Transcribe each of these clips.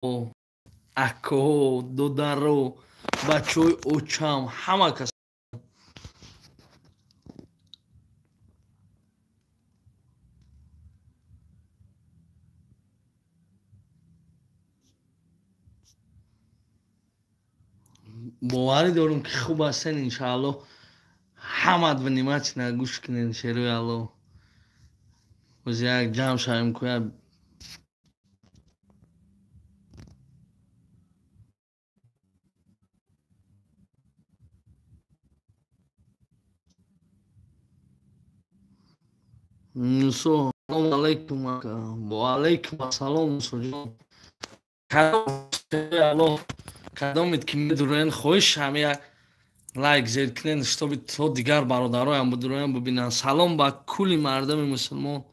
Акоҳо, додаро, бачаҳои очам, ҳама кас. Боварӣ дорум, ки хуб ҳастен, иншааллоҳ. Ҳамат внимательно гӯш кунен, шерои Аллоҳ. Боз як ҷамъ шавем куя. Мусо, салом алейкум ака. Ва алейкум ассалом, Мусоҷон. Аллоҳ, кадомед ки медуроен, хоҳиш ҳам як лайк зер кунен, чтобы то дигар бародароям бидуроян, бибинанд. Салом ба кулли мардуми мусулмон.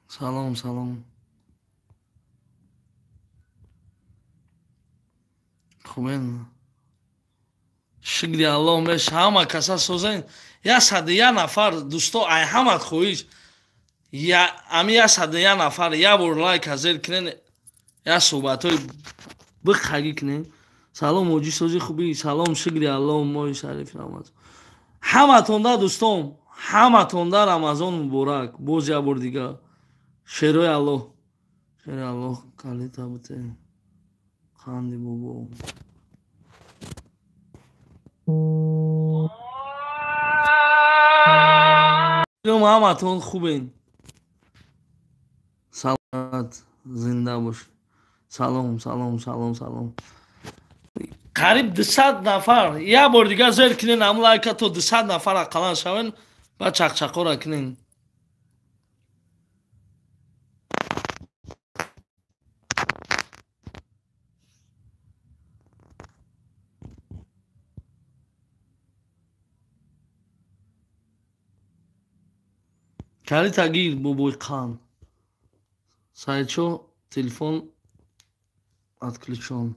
Салом, салом. Хубен? Шукри Аллоҳ, меш ҳама каса созен. 101 нафар, дӯсто, ай ҳамат хоҳиш. Я ами 101 нафар я бор лайк зер кунен, я суҳбатҳои бихагӣ кунем. Салом, ҳоҷӣ, сози, хубӣ? Салом, шукри Аллоҳ, моҳи шарифи Рамазон. Ҳаматонда, дӯстон, ҳаматонда Рамазон муборак. Боз як бор дигар. Шерои Аллоҳ. Шерои Аллоҳ, калита бите. Қанди бобо. Ҳаматон хубен. Саломат, зинда бош. Салом, салом, салом, салом. Қариб 200 нафар. Як бор дигар зер кунен ҳам лайка, то 200 нафар ақаллан шавен, баъд чақчақора кунен. Калита гир, бобои қанд. Сайчо, телефон отключен.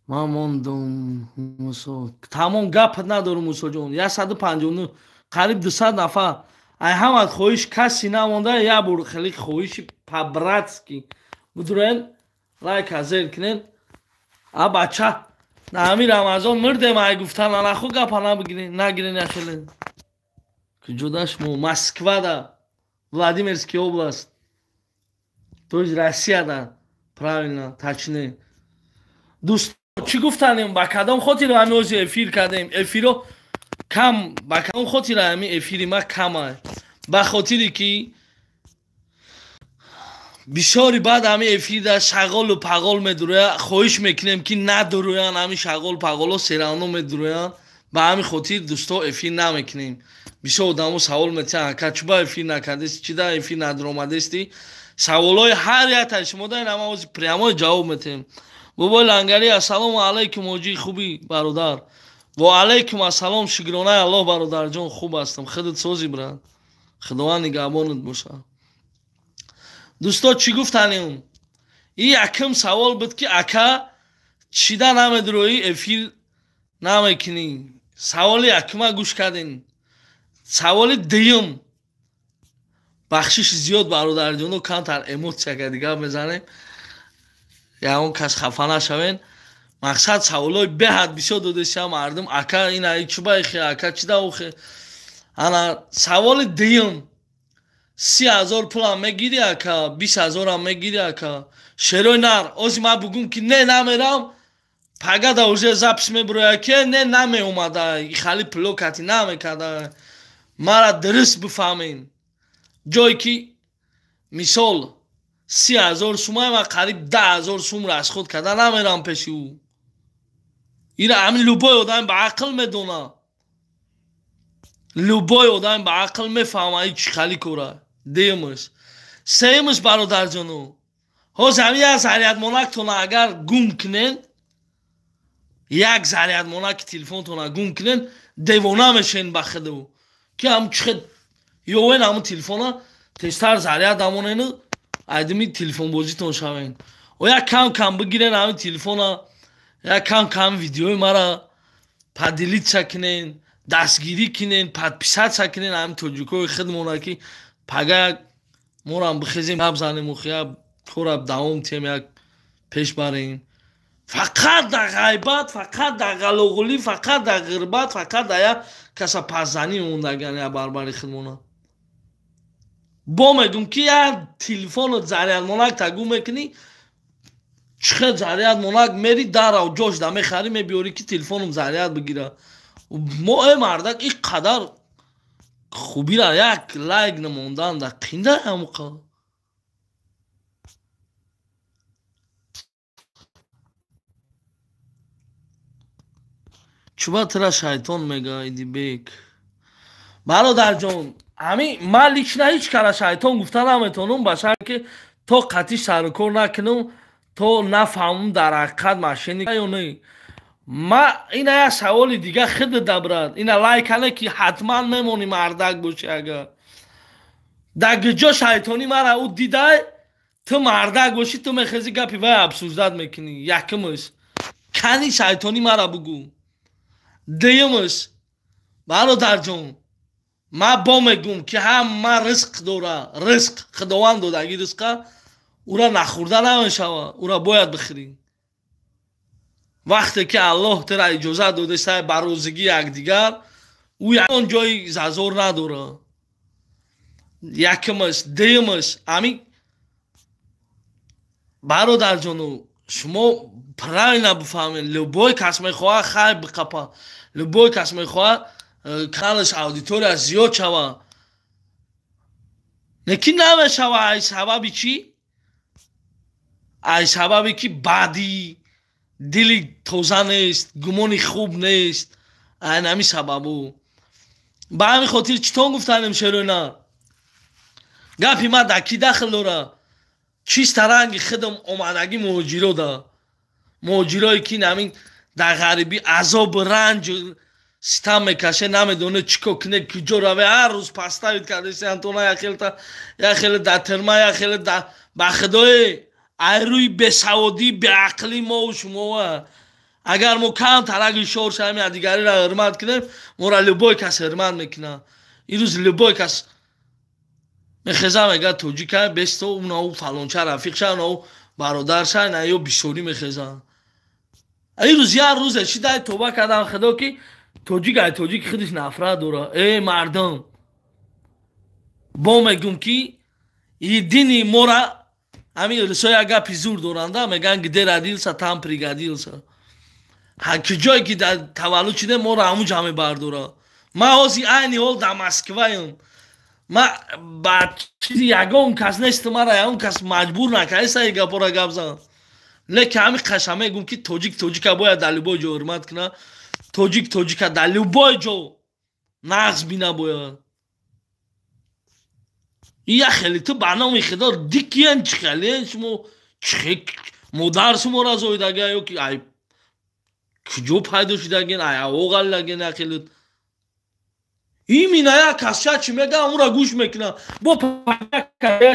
Ман мондум, Мусо. Тамом, гап надорум, Мусоҷон. 159, қариб 200 нафар. Ай ҳамат хоҳиш, каси намонда, як бор хеле хоҳиши по-братски. Будуроен лайка зер кунен. А бача, на ҳамин Рамазон мирдем, ай гуфтан, нахо гапа набигирен, нагирен яхеле. Куҷода шумо? Москвада, Владимирский область. То есть Россияда, правильно, точнее. Дӯст, чӣ гуфтанем, ба кадом хотир ҳами ози эфир кардем? Эфиро кам, ба кадом хотир ҳами эфири ма кама? Ба хотире ки бисёри баъд ҳами эфирда шағолу пағол медуроя. Хоҳиш мекунем, ки надуроян ҳами шағол пағоло, серавно медуроян. Ба ҳамин хотир, дӯсто, эфир намекунем. Бисёр одамо савол метиҳанд: ака, чӣ ба эфир накардест, чӣ да эфир надуромадести? Саволҳои ҳар яктаи шумо да ин ҳама ози прямой ҷавоб метиҳем. Бобои Лангарӣ, ассалому алайкум, ҳоҷӣ, хубӣ, бародар? Ва алайкум ассалом, шукронаи Аллоҳ, бародарҷон, хуб ҳастам. Худат созӣ, брат? Худованд нигаҳбонат бошад. Дӯсто, чӣ гуфтанем? Ин якум савол буд, ки ака, чида намедуроӣ, эфир намекунӣ? Саволи якума гӯш кардем. Саволи дуюм, бахшиши зиёд, бародарҷоно, камтар эмоция карди гап мезанем, ягон кас хафа нашавен. Мақсад, саволҳои беҳад бисёр додеся мардум: ака, ина чӣ ба ихе, ака, чӣ да охе. Ана саволи дуюм: 30 000 пулам мегирӣ, ака, 20 000-ам мегирӣ, ака? Шерои нар, ози ман бугум, ки не, намерам, пагада уже запись мебуроя, ки не, намеомада, хали пуло кати намекарда. Мара дуруст бифаҳмем. Ҷое ки мисол 30 000 сумай, ман қариб 10 000 сум расход карда намерам пеши ӯ. Ира ҳамин любой одам ба ақл медона, любой одам ба ақл мефаҳма, и чӣ хали кора. Дуюмаш. Сеюмаш, бародарҷоно, ҳозир ҳамин як зарядмонактона агар гум кунен, як зарядмонаки телефонтона гум кунен, девона мешен ба худу, ки ҳам чихе ёвен, ҳамун телефона тезтар заряд амонену айдими телефонбозитон шавен. О як кам кам бигирен ҳамин телефона, як кам кам видеои мара поделиться кунен. Дастгирӣ кинен, подписаться кинен ҳамин тоҷикои худмона, ки пага як морам бихезем, гап занем, охи як кора давом тиҳем, як пеш барем. Фақат дар ғайбат, фақат дар ғалоғулӣ, фақат дар ғирбат, фақат дар як каса пасзанӣ мондаган, як барбари худмона. Бо мегум, ки як телефону зарядмонак тагу мекунӣ, чихел зарядмонак мери дарав ҷош да мехарӣ, мебиёрӣ, ки телефонум заряд бигира. Мо э мардак ин қадар хубира як лайк намондан да қинда ҳамуқа. Чуба тира шайтон мега, Идибек? Бародарҷон, ҳами ман лично ҳеҷ кара шайтон гуфта наметавонам, ба шарте ки то қатъи сарукор накунам, то нафаҳмам дар ҳақиқат мошенник ё не. Ма ина як саволи дига худат, брат, ина лайкане ки ҳатман мемонӣ, мардак бошӣ. Агар дар гиҷо шайтонӣ мара ӯ дидай, ту мардак бошӣ, ту мехези, гапи вай обсуждать мекунӣ. Якумаш, кани шайтонӣ мара бугӯ. Дуюмаш, бародарҷон, ман бо мегӯм, ки ҳама ризқ дора, ризқ Худованд додаги, ризқа ура нахӯрда намешава, ура бояд бихӯрӣ. Вақте ки Аллоҳ тура иҷозат додеста ба розигӣ якдигар, ӯ ягон ҷои зазор надора. Якумаш. Дуюмаш, ами бародарҷону, шумо правильно бифаҳмед, любой кас мехоҳад хайр биқапа, любой кас мехоҳад каналаш аудитория зиёд шава, лекин намешава. Ай сабаби чӣ? Ай сабабе ки баъди дили тоза нест, гумони хуб нест, айн ҳами сабабу. Ба ҳамин хотир читон гуфтанем, шерона, гапи ма дар кӣ дахл дора? Чиста ранги худам омадагӣ муҳоҷиро да, муҳоҷирое ки ҳамин дар ғарибӣ азобу ранҷ ситам мекаше, намедоне чӣ кор куне, куҷо раве. Ҳар рӯз поставить кардеси антона, яхелта, яхеле дар тюрьма, яхеле да. Ба худое, ай рӯи бесаводӣ, беақлӣ мову шумоа. Агар мо камтараги шор шавем, якдигариро ҳурмат кунем, моро любой кас ҳурмат мекунад. Ирӯз любой кас мехеза, мега тоҷика бесто, унау фалонча рафиқша, унау бародарша, на ё бисёрӣ мехезанд. Ирӯз як рӯзе шидай, тоба кардам худо, ки тоҷик ай тоҷик худиш нафрат дора. Э мардум, бо мегум, ки дини мора ҳамин русо як гапи зур доранда, мегӯянд: «Где родился, там пригодился». Ки ҷое ки таваллуд шудем, моро ҳамун ҷа мебардора. Ман ҳозир айни ҳол дар Москваем. Ма ба чизи ягон кас нестам, мара ягон кас маҷбур накарда и гапора гап зан, лекин ҳамин қаша мегӯм, ки тоҷик тоҷика бояд дар любой ҷо ҳурмат кунад, тоҷик тоҷика дар любой ҷо нағз бина бояд. Я хеле ту ба номи худо дикиян, чӣ хеле шумо, чихе модар шуморо зоидага ё ки ай куҷо пайдо шудаген, ай авоғаллаген? Я хеле имина як кас ша чӣ мега, ура гӯш мекуна, бо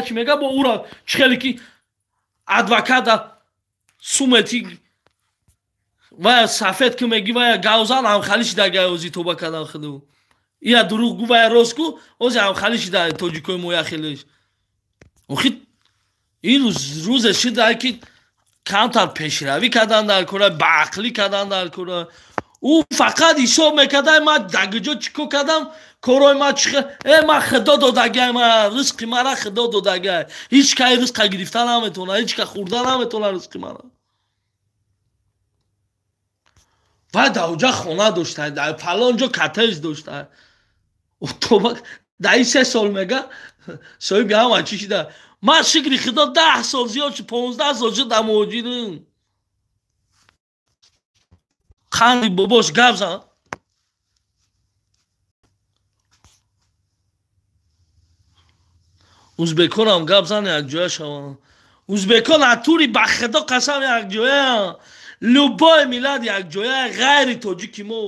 чӣ мега, бо ура чӣ хеле ки адвоката сумети вая сафед ки меги, вая гавзан ҳамхалӣ шидага. Ози тоба кадан худу, ия дурӯғ гу, вая рост гу, ози ҳамхалӣ шида тоҷикои мо яхелеш. Охи ин рӯзе шида, ки камтар пешравӣ кардан дар кора, баақлӣ кардан дар кора. Ӯ фақат ҳисоб мекарда: ман дагиҷо чӣ кор кардам, корои ман чӣ. Э, ман худо додагиай, ма ризқи мара худо додагиай, ҳеҷ кай ризқа гирифта наметавона, ҳеҷ ка хӯрда наметавона ризқи мара. Вай дар оҷа хона дошта, дар фалон ҷо коттедж дошта, дар ин 3 сол мега соҳиби ҳама чӣ шида. Ман шукри худо 10 сол зиёд шуд, 15 сол шуд дар муҳоҷирим. Қанди бобош, гап зан. Узбеконам гап зан, якҷоя шаванд узбекон атури. Ба худо қасам, якҷоя любой миллат якҷоя, ғайри тоҷики мо.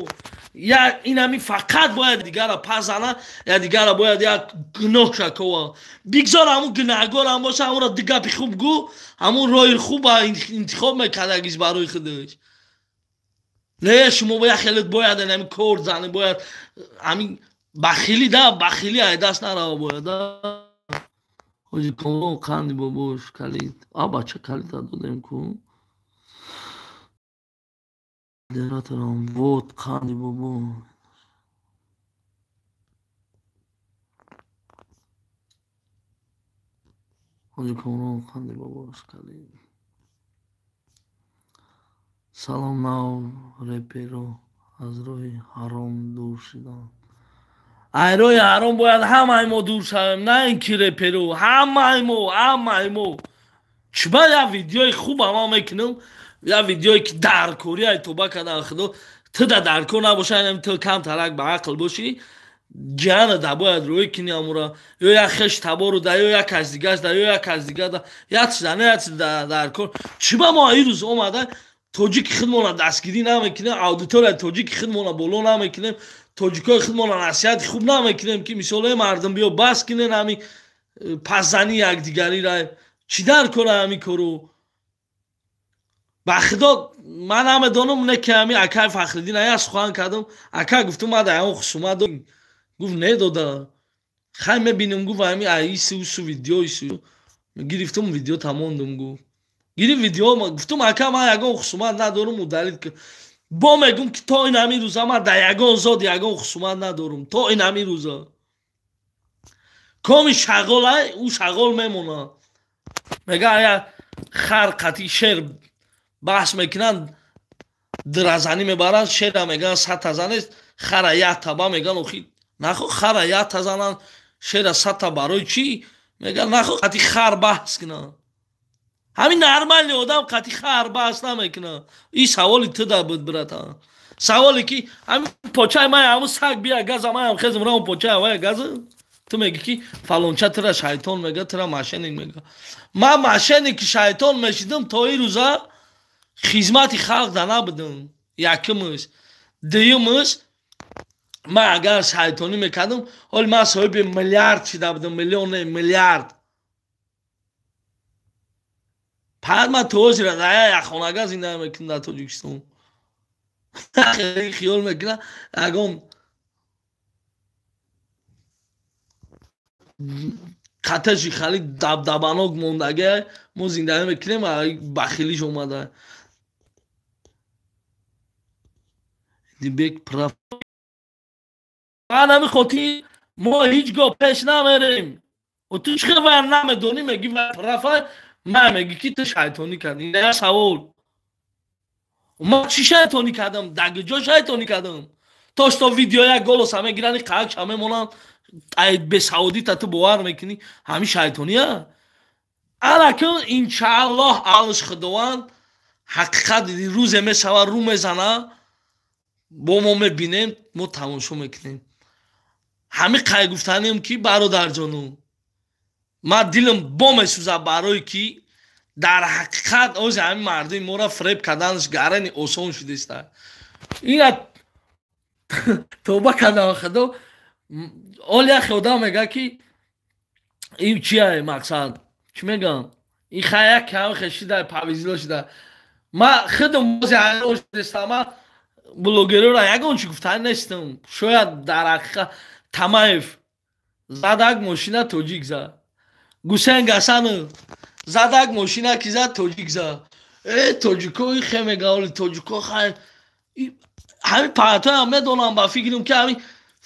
Инами фақат бояд дигара пазана, я дигара бояд як гуноҳ шакова. Бигзор ҳамун гунаҳгорам боша, ҳамура ду гапи хуб гӯ, ҳамун роҳи хуба интихоб мекардагиш барои худаш. Не шумо бояд хеле бояд ҳамин кор зани бояд ҳамин бахилӣ да бахилӣ ай даст нарава бояд да. Ҳоҷи Комрон қанди бобош калид. А бача калида додем ку. Дераторам вот қанди бобо. Ҳоҷи Комрон қанди бобош калид. Салом нав реперо аз роҳи ҳаром дур шудам. Ай роҳи ҳаром бояд ҳамаи мо дур шавем, на ин ки реперо, ҳамаи мо, ҳамаи мо. Чиба як видеои хуб ама мекунам, як видеое ки даркорӣ ай тоба кардан худо, ту да даркор набоша, инам ту камтарак ба ақл бошӣ, ҷиҳана да бояд рӯй кунӣ амура, ё як хеш табору да, ё як кас дигаш да, ё як кас дига да, як чиза не як чиз даркор. Чиба мо ин рӯз омада тоҷики худмона дастгирӣ намекунем, аудиторияи тоҷики худмона боло намекунем, тоҷикои худмона насиҳати хуб намекунем, ки мисоле мардум биё бас кунен ҳами пасзанӣ якдигарира. Чӣ дар кора ҳами кору? Ба худо ман намедонам, не ки ҳами акай Фахриддин ая сухан кардам, ака гуфтум ман дар ягон хусумат дорем. Гуфт не дода. Хай мебинем, гуфт ҳами аиси усу видео ису. Гирифтум видео тамондум, гуфт. Гирифт видео, гуфтум ака ман ягон хусумат надорум, удалит ки. Бо мегум ки то ин ҳамин рӯза ман дар ягон зод ягон хусумат надорум, то ин ҳамин рӯза. Коми шағол ай, ӯ шағол мемонад. Мега ая хар қатъи шер баҳс мекунанд, дразанӣ мебаранд, шера мегӯянд садта занест, хара як таба мегӯянд, охи нахо хара як та зананд, шера садта барои чӣ? Мегӯянд нахо қатъи хар баҳс кунанд. Ҳамин нормальный одам қатъи хар баҳс намекунад. Ин саволи ту да буд, братан. Саволе ки ҳамин почаи ман ҳамун саг бия газа, ман ҳам хезм равам почаи ҳавая газа. Ту мегӣ ки фалонча тура шайтон мега, тура мошенник мега. Ман мошенники шайтон мешидам, то ин рӯза хизмати халқ да набудам. Якумш. Дуюмш, ман агар шайтонӣ мекардам, ҳоли ман соҳиби миллиард шида будам, миллион не, миллиард. Пад ман то ҳозира дар як яхонага зиндагӣ мекунам дар Тоҷикистон. Хиёл мекунам ягон қаташи хали дабдабанок мондага мо зиндагӣ мекунем, бахилиш омада. Дибек прав. Ман ҳамин хотир мо ҳеҷ гоҳ пеш намерем. Ту чӣ хел вай намедонӣ, мегӣ вай прафа, ман мегӣ ки ту шайтонӣ кардӣ. Ин як савол. Ман чӣ шайтонӣ кардам? Дар куҷо шайтонӣ кардам? То что видео як голоса мегиранд, қаҳакша мемонанд, ай бесаводита ту бовар мекунӣ, ҳамин шайтония? Алакун иншааллоҳ алш худованд ҳақиқат рӯзе мешава, рӯ мезана, бо мо мебинем, мо тамошо мекунем. Ҳамин қай гуфтанем ки бародарҷону, ман дилам бо месӯзад барое ки дар ҳақиқат ози ҳамин мардуми моро фиреб карданаш гарани осон шудааст. Ина тоба кардам худо. Оли яхе одам мега ки ин чия мақсад? Чӣ мегӯям? Ин хай як кам хешида павизило шида. Ман худам бози ҳайрон шудастам, ман блогерора ягон чӣ гуфтан нестам. Шояд дар ҳақиқат Тамаев задак мошина тоҷик зад. Гусейн Гасанов задак мошина ки зад тоҷик зад. Э тоҷико ин хе мега, оли тоҷико хай ҳамин паҳатоям медонам, ба фикрам ки ҳамин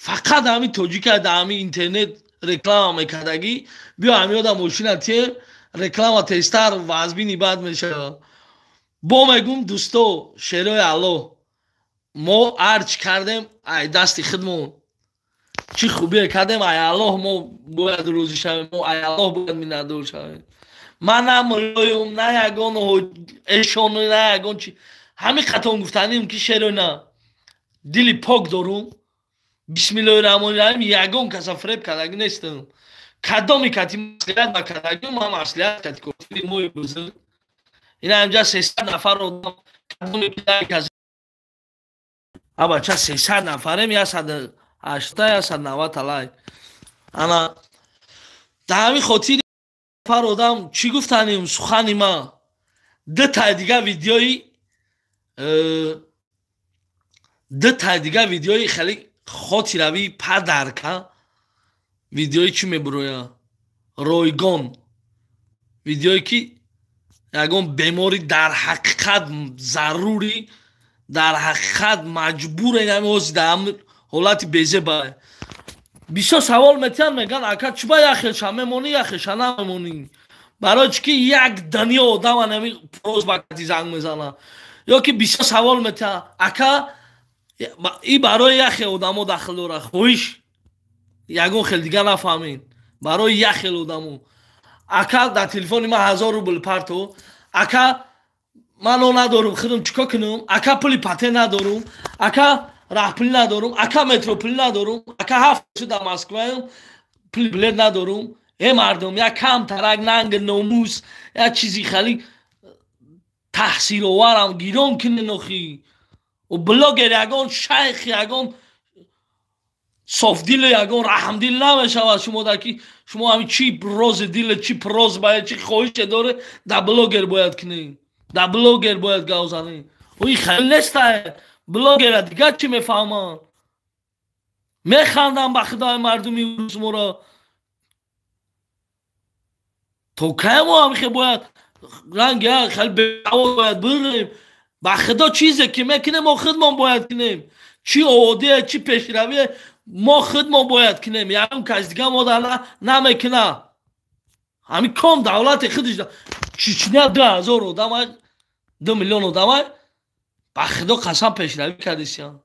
фақат ҳамин тоҷика дар ҳамин интернет реклама мекардагӣ, биё ҳамин одам мошина тием, реклама тезтар вазбини бад мешавад. Бо мегум дӯсто, шерои Аллоҳ, мо ҳар чӣ кардем ай дасти худмон, чӣ хубие кардем ай Аллоҳ мо бояд розӣ шавем, мо ай Аллоҳ бояд миннатдор шавем. Ман на муллоюм, на ягон эшон, на ягон чи. Ҳамин қатон гуфтанем ки шерои на дили пок дорум. Бисмиллоҳи раҳмони раҳим, ягон каса фиреб кардагӣ нестам. Кадоми кати маслиҳат накардагӣ, ман маслиҳат кати кофири мои бузург. Ина инҷа 300 нафар одам, кадоми кас абача 300 нафарем, 180, 190 талай. Ана дар ҳамин хотир нафар одам чӣ гуфтанем сухани ма? Ду тай дига видеои Ду та дига видеои хеле хотиравии падарка, видеои чӣ мебуроя? Ройгон. Видеое ки ягон беморӣ дар ҳақиқат зарурӣ, дар ҳақиқат маҷбуре, ҳами дар ҳолати безеба. Бисёр савол метиҳанд, мегӯянд ака чӣ ба як хелша мемонӣ, як хелша намемонӣ? Барои чӣ ки як дунё одама нами просьба кати занг мезана. Ё ки бисёр савол метиҳанд, ака и барои як хел одамо дахл дора, хоҳиш ягон хел дига нафаҳмед, барои як хел одамо. Ака дар телефони ман 1000 рубл парто, ака ман но надорум, худам чӣ кор кунам? Ака пули патент надорум, ака раҳпулӣ надорум, ака метропулӣ надорум, ака 7 дар Москваям, пули билет надорум. Э мардум, як кам тарак нанг номус, як чизи хеле таҳсиловарам гирон кунен охи. У блогер ягон шайх, ягон софдил, ягон раҳмдил намешавад шумо дар ки шумо ҳамин чӣ рози диле, чӣ просьба, чӣ хоҳише доре, дар блогер бояд кунед, дар блогер бояд гав занед. Ин хеле неста. Блогера дигар чӣ мефаҳманд? Механдам ба худои мардуми рус моро. То кай мо ҳамихе бояд ранг хеле беавод бояд бирем? Ба худо чизе ки мекунем, мо худмон бояд кунем. Чӣ оводие, чӣ пешравие, мо худмон бояд кунем. Ягон кас дига мо дар намекуна. Ҳамин ком давлати худиш Чечня 2000 одамай, 2 миллион одамай, ба худо қасам пешравӣ кардисиян.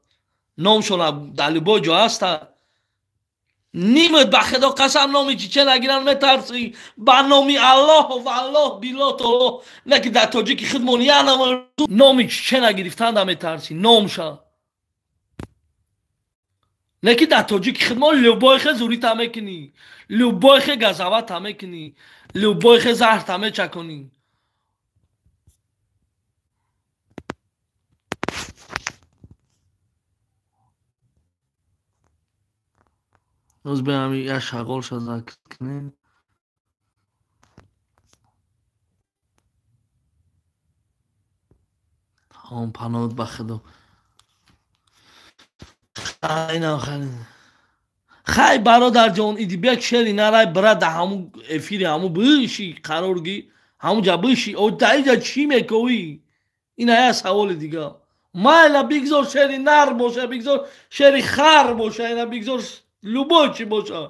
Номшон дар любой ҷо ҳаста. Нимат ба худо қасам номи чечен агиран метарсӣ. Ба номи Аллоҳ валлоҳ биллоҳ таоло, не ки дар тоҷики худмон янама номи чечена гирифтан да метарсӣ, номша. Не ки дар тоҷики худмон любой хе зурита мекунӣ, любой хе газавата мекунӣ, любой хе заҳрта мечаконӣ. Боз ба ҳами як шағолша закр кунем. Тамом, паноҳ ба худо. Инам хеле. Хай бародарҷон, Идибек шери нарай бира да ҳамун эфири ҳамун биши қарор ги, ҳамунҷа биши. О да иҷа чӣ мековӣ? Ина як саволи дига. Майла бигзор шери нар боша, бигзор шери хар боша, ина бигзор любой чӣ боша.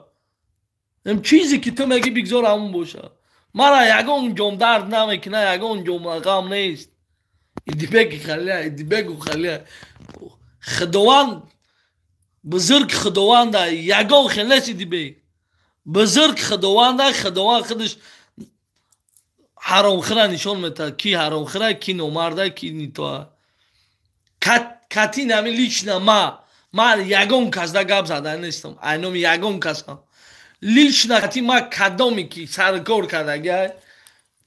Ем чизе ки ту мегӣ бигзор ҳамун боша. Мара ягон ҷом дард намекуна, ягон ҷом ғам нест. Идибеки халия, Идибеку халия. Худованд бузург, худованда ягон хел нест Идибек. Бузург худованда, худованд худаш ҳаромхӯра нишон метаҳад, ки ҳаромхӯра, ки номарда, ки нитоа. Катин ҳамин лично ма, ман ягон касда гап зада нестам, айноми ягон касам. Лично кати ма кадоме ки саркор кардагиай,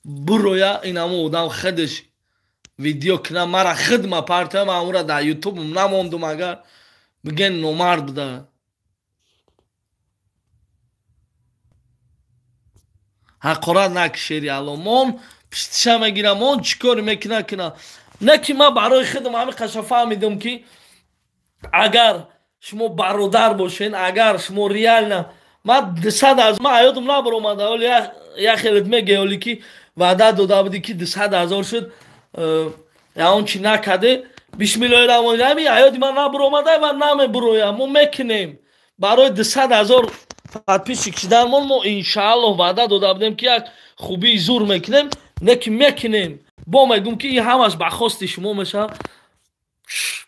буроя ин ҳамон одам худаш видео кунам, мара хидма партоям, ман ӯра дар ютуб намондум, агар бигӯен номард буда. Ҳақорат накишери алло, мон пиштиша мегирам, мон чӣ коре мекуна куна. Не ки ман барои худам ҳамин қаша фаҳмидам ки агар шумо бародар бошен, агар шумо реально ман 200 аз ман ҳаётам набаромада, оли як хелет мегӯе, оли ки ваъда дода будӣ ки 200 ҳазор шуд, ягон чӣ накарде. Бисмиллоҳи раҳмони раҳим, ҳаёти ман набаромада ва намебуроям. Мо мекунем барои 200 ҳазор подписчик шиданмон, мо иншааллоҳ ваъда дода будем ки як хубии зур мекунем, не ки мекунем. Бо мегӯм ки ин ҳамаш ба хости шумо мешавад,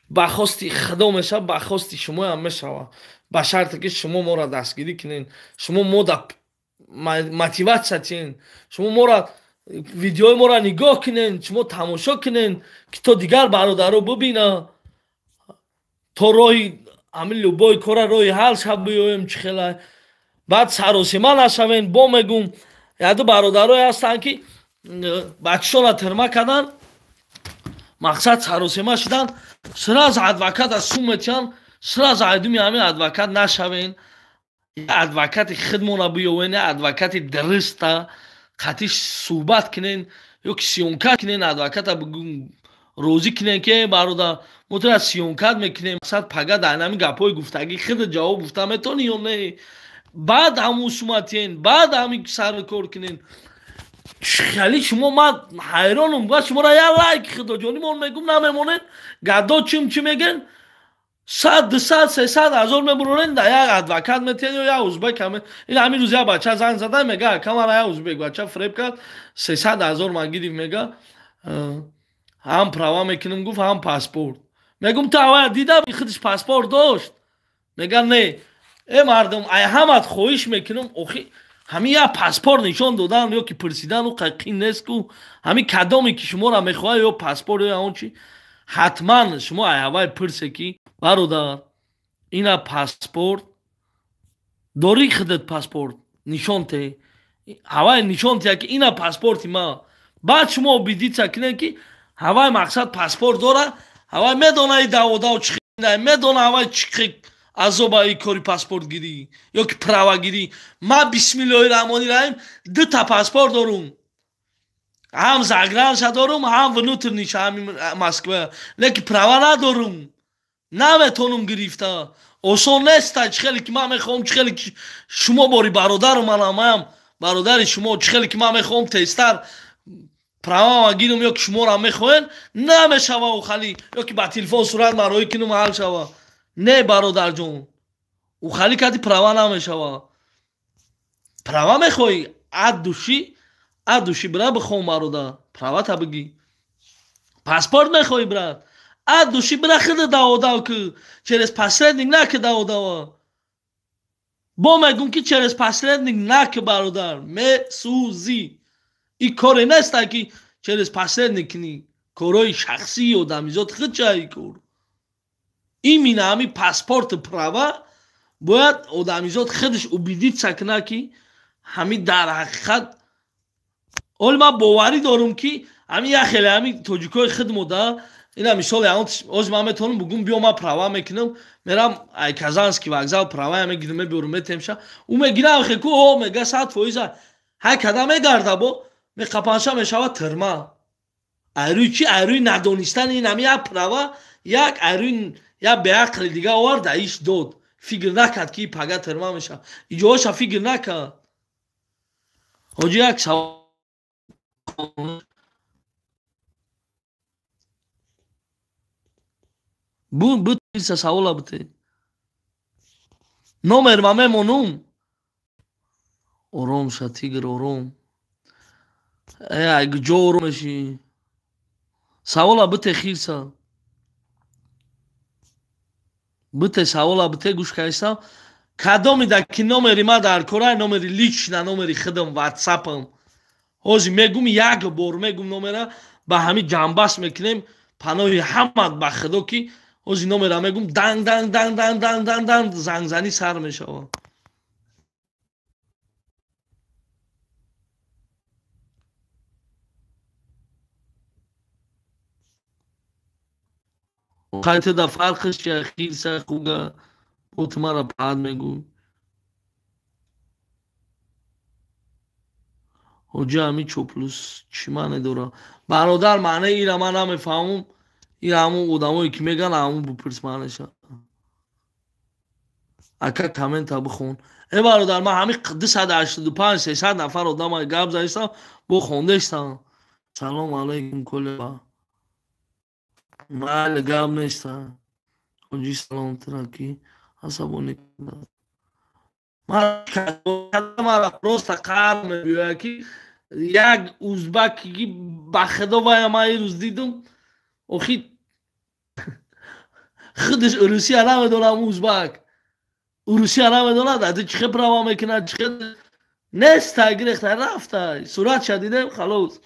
ба хости худо мешавад, ба хости шумоям мешавад, ба шарте ки шумо моро дастгирӣ кунед, шумо мода мотиватсия тиҳед, шумо моро видеои моро нигоҳ кунед, шумо тамошо кунед ки то дигар бародаро бибинанд, то роҳи ҳамин любой кора роҳи ҳал шаб биёем чӣ хела. Баъд саросима нашавем. Бо мегӯм яду бародарое ҳастанд ки бачашонро тирма карданд, мақсад саросима шуданд, сразу адвоката сум метиҳанд, сразу айдуми ҳамин адвокат нашавен, адвокати хидмона биёвен, адвокати дуруста қатиш суҳбат кунен ё ки сиёнка кунен, адвоката Розӣ кунем ки бародар мо тура съёмкат мекунем, мақсад пага дар ҳамин гапҳои гуфтагӣ худ ҷавоб гуфта метавонӣ ё не? Баъд ҳамун суматен, баъд ҳамин сари кор кунен. Хеле шумо ман ҳайронам, ба шуморо як лайк худоҷонимон мегум намемонед, гадо чим чӣ мегӯн? 100, 200, 300 ҳазор мебуронед, да як адвокат метиҳед ё як узбек ҳаме. Ин ҳамин рӯз як бача занг зада мега, ака мара як узбек бача фиреб кард, 300 ҳазор ман гирифт, мега ҳам права мекунам гуфт, ҳам паспорт. Мегум ту аввал дидам худаш паспорт дошт? Мега не. Э мардум, ай ҳамат хоҳиш мекунам, охи ҳамин як паспорт нишон додан ё ки пурсидан ӯ қин нест ку. Ҳамин кадоме ки шуморо мехоҳад ё паспорт ё он чи, ҳатман шумо ай ҳавай пурсе ки бародар ина паспорт дорӣ, худат паспорт нишон те, ҳавай нишон те ки ина паспорти ма. Баъд шумо убедиться кунед ки ҳавай мақсад паспорт дора, ҳавай медона и даводав чӣ хел, медона ҳавай чӣ хел азоба и кори паспортгирӣ ё ки правагирӣ. Ман бисмиллоҳи раҳмони раҳим дута паспорт дорум, ҳам загранша дорум, ҳам внутренниша, ҳами Москва, леки права надорум, наметонум гирифта. Осон неста чӣ хеле ки ман мехоҳам, чӣ хеле ки шумо бори бародару манамаям бародари шумо, чӣ хеле ки ман мехоҳам тезтар правама гирам ё ки шуморо мехоҳен, намешава охали, ё ки ба телефон сурат мароӣ кунум ҳал шава. Не бародарҷон, охали кади права намешава. Права мехоҳӣ ад души бира бихон бародар, правата бигӣ. Паспорт мехоҳӣ брат, ад души бира худа даводав ки, через посредник наки даводава. Бо мегум ки через посредник наки бародар, месӯзӣ. И коре неста ки через посредник кунӣ, корҳои шахсии одамизод худча и кор. Именно ҳамин паспорту права бояд одамизод худаш убедиться кунад ки ҳамин дар ҳақиқат. Ҳоле ман боварӣ дорум ки ҳамин як хеле ҳамин тоҷикои худ да ина мисол оз ман метавонам бугум биё ман права мекунам, мерам ай Казанский вокзал права мегирам, мебиёрам метемша, ӯ мегирам хеку о мега 100% ҳай када мегарда бо меқапанша мешава тирма. Айрӯи чи? Айрӯи надонистани ин ҳамин як права, як айрӯи як беақли дига овард, иш дод, фикр накард ки пага тирма мешава. Иҷоҳоша фикр накард. Ҳоҷи як савол бу савола бите. Номер ма мемонум. Ором ша тигр, ором. Э ай ҷо ором мешӣ? Савола бите хирса. Бите савола бите, гӯш кайсам. Кадоми да ки номери ма дар корай, номери лично, номери худам, ватсапам. Ҳозир мегум як бор мегум номера, ба ҳамин ҷамбаст мекунем, паноҳи ҳамат ба худо ки ҳозир номера мегум, данг данг данг данг данг данг данг зангзанӣ сар мешавад. Қайта да фарқиш чи хирса хуга бо ту мара паҳат мегӯй. Ҳоҷи ҳамин чоплус чӣ маъне дорад? Бародар, маънаи ира ман намефаҳмам. Ира ҳамун одамое ки мегӯянд, ҳамун бупурс маънеша. Ака коммента бихон. Э бародар, ман ҳамин 285 300 нафар одама гап задистам, бо хондаистам. Салом алайкум колеба. Майли гап неста. Ҳоҷи салом тура ки асабонӣ кардааст. Мара просто қаҳр мебиёяд ки як узбаки ки ба худо вая ман ирӯз дидум, охи худаш урусия намедонам, узбак урусия намедонад, ады чӣ хел права мекунад, чӣ хел неста, гирехта рафта, суратша дидем, халос.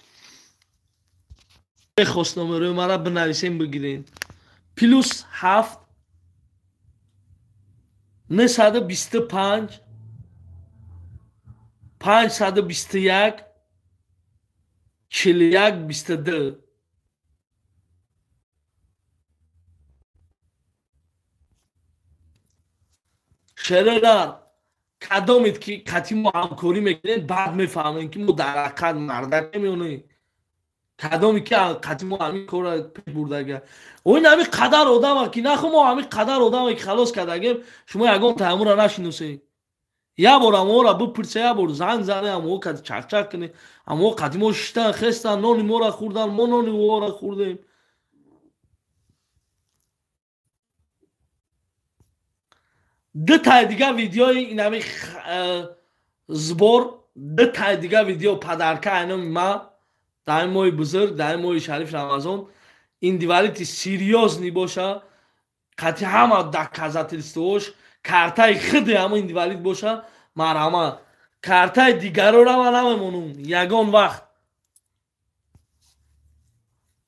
Мехост номерои мара бинависем, бигирем. +7 925 521 41 22. Шередар, кадомед ки қати мо ҳамкорӣ мекунед, баъд мефаҳмем ки мо дар ҳақиқат мардакем ё не. Кадоме ки қати мо ҳамин корро пеш бурдага. Ин ҳамин қадар одама ки нахо мо ҳамин қадар одаме ки халос кардагем, шумо ягон таамура нашиносед. Як бор аморо бипурсе, як бор занг зане, амоҳо қати чақчақ кунед, амоҳо қати мо шиштан, хестан, нони моро хӯрдан, мо нони ӯро хӯрдем. Ду таи дига видеои ин ҳамин сбор, ду таи дига видео падарка айноми ма дар ин моҳи бузург, дар ин моҳи шариф Рамазон индивалити серьёзный боша, қати ҳама доказательствош, картаи худи ҳама индивалит боша, марҳама. Картаи дигарора ман намемонум ягон вақт.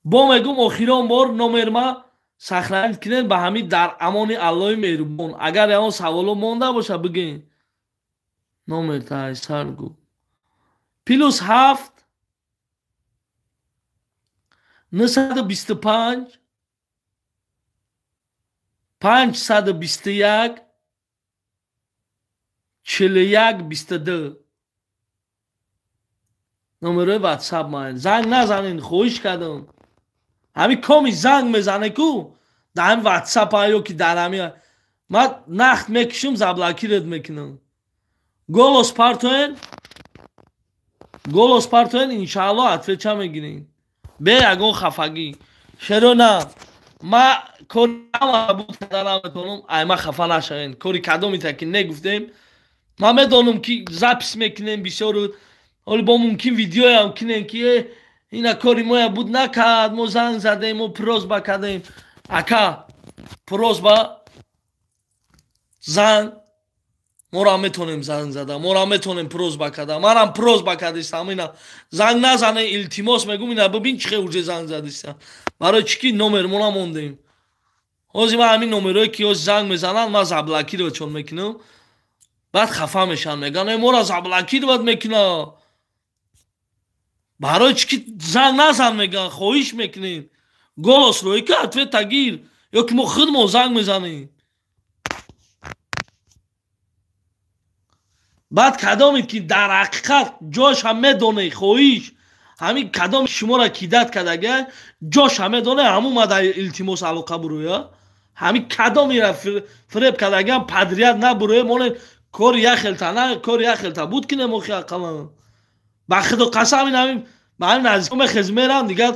Бо мегум охирон бор номерма сохранить кунед ба ҳамин дар амони Аллоҳи меҳрубон. Агар ягон саволо монда боша бигӯед. Номер тайсар гу. +7 925 521 41 22. Номерои ватсап ман. Занг назанед, хоҳиш кардам. Ҳамин коми занг мезане ку дар ҳамин ватсап ё ки дар ҳамин ман нахт мекушам, заблокировать мекунам. Голос партоен, голос партоен, иншаалло отвеча мегирем. Бе ягон хафагӣ. Шерона, ма кори ҳама буд карда наметавонам, ай ма хафа нашавем. Кори кадомита ки негуфтем, ман медонам ки запис мекунем бисёр, ҳоли бо мумкин видеоям кунем ки ина кори моя буд накард, мо занг задем, мо просьба кардем. Ака, просьба занг мора метонем занг зада, мора метонем просьба карда. Манам просьба кардистам, ина занг назане, илтимос мегум, ина бибин чӣ хел уже занг задистам. Барои чӣ ки номер мо намондем. Ҳозир ман ҳамин номерое ки ҳозир занг мезананд, ман заблокировать мекунам. Баъд хафа мешаванд, мегӯянд мора заблокировать мекунад. Барои чӣ ки занг назан мегӯянд, хоҳиш мекунем. Голос рӯи ки ответ тагир, ё ки мо худмон занг мезанем. Баъд кадоме ки дар ҳақиқат ҷошам медоне, хоҳиш ҳамин кадом шуморо кидат кардага, ҷоша медоне, ҳамун мада илтимос алоқа бурӯя. Ҳамин кадомеро фиреб кардага подряд набурӯя, моне кори яхелта на, кори яхелта буд ки немохи ақалан. Ба худо қасам ин ҳамин ба ҳамин наздик мехез мерам, дигар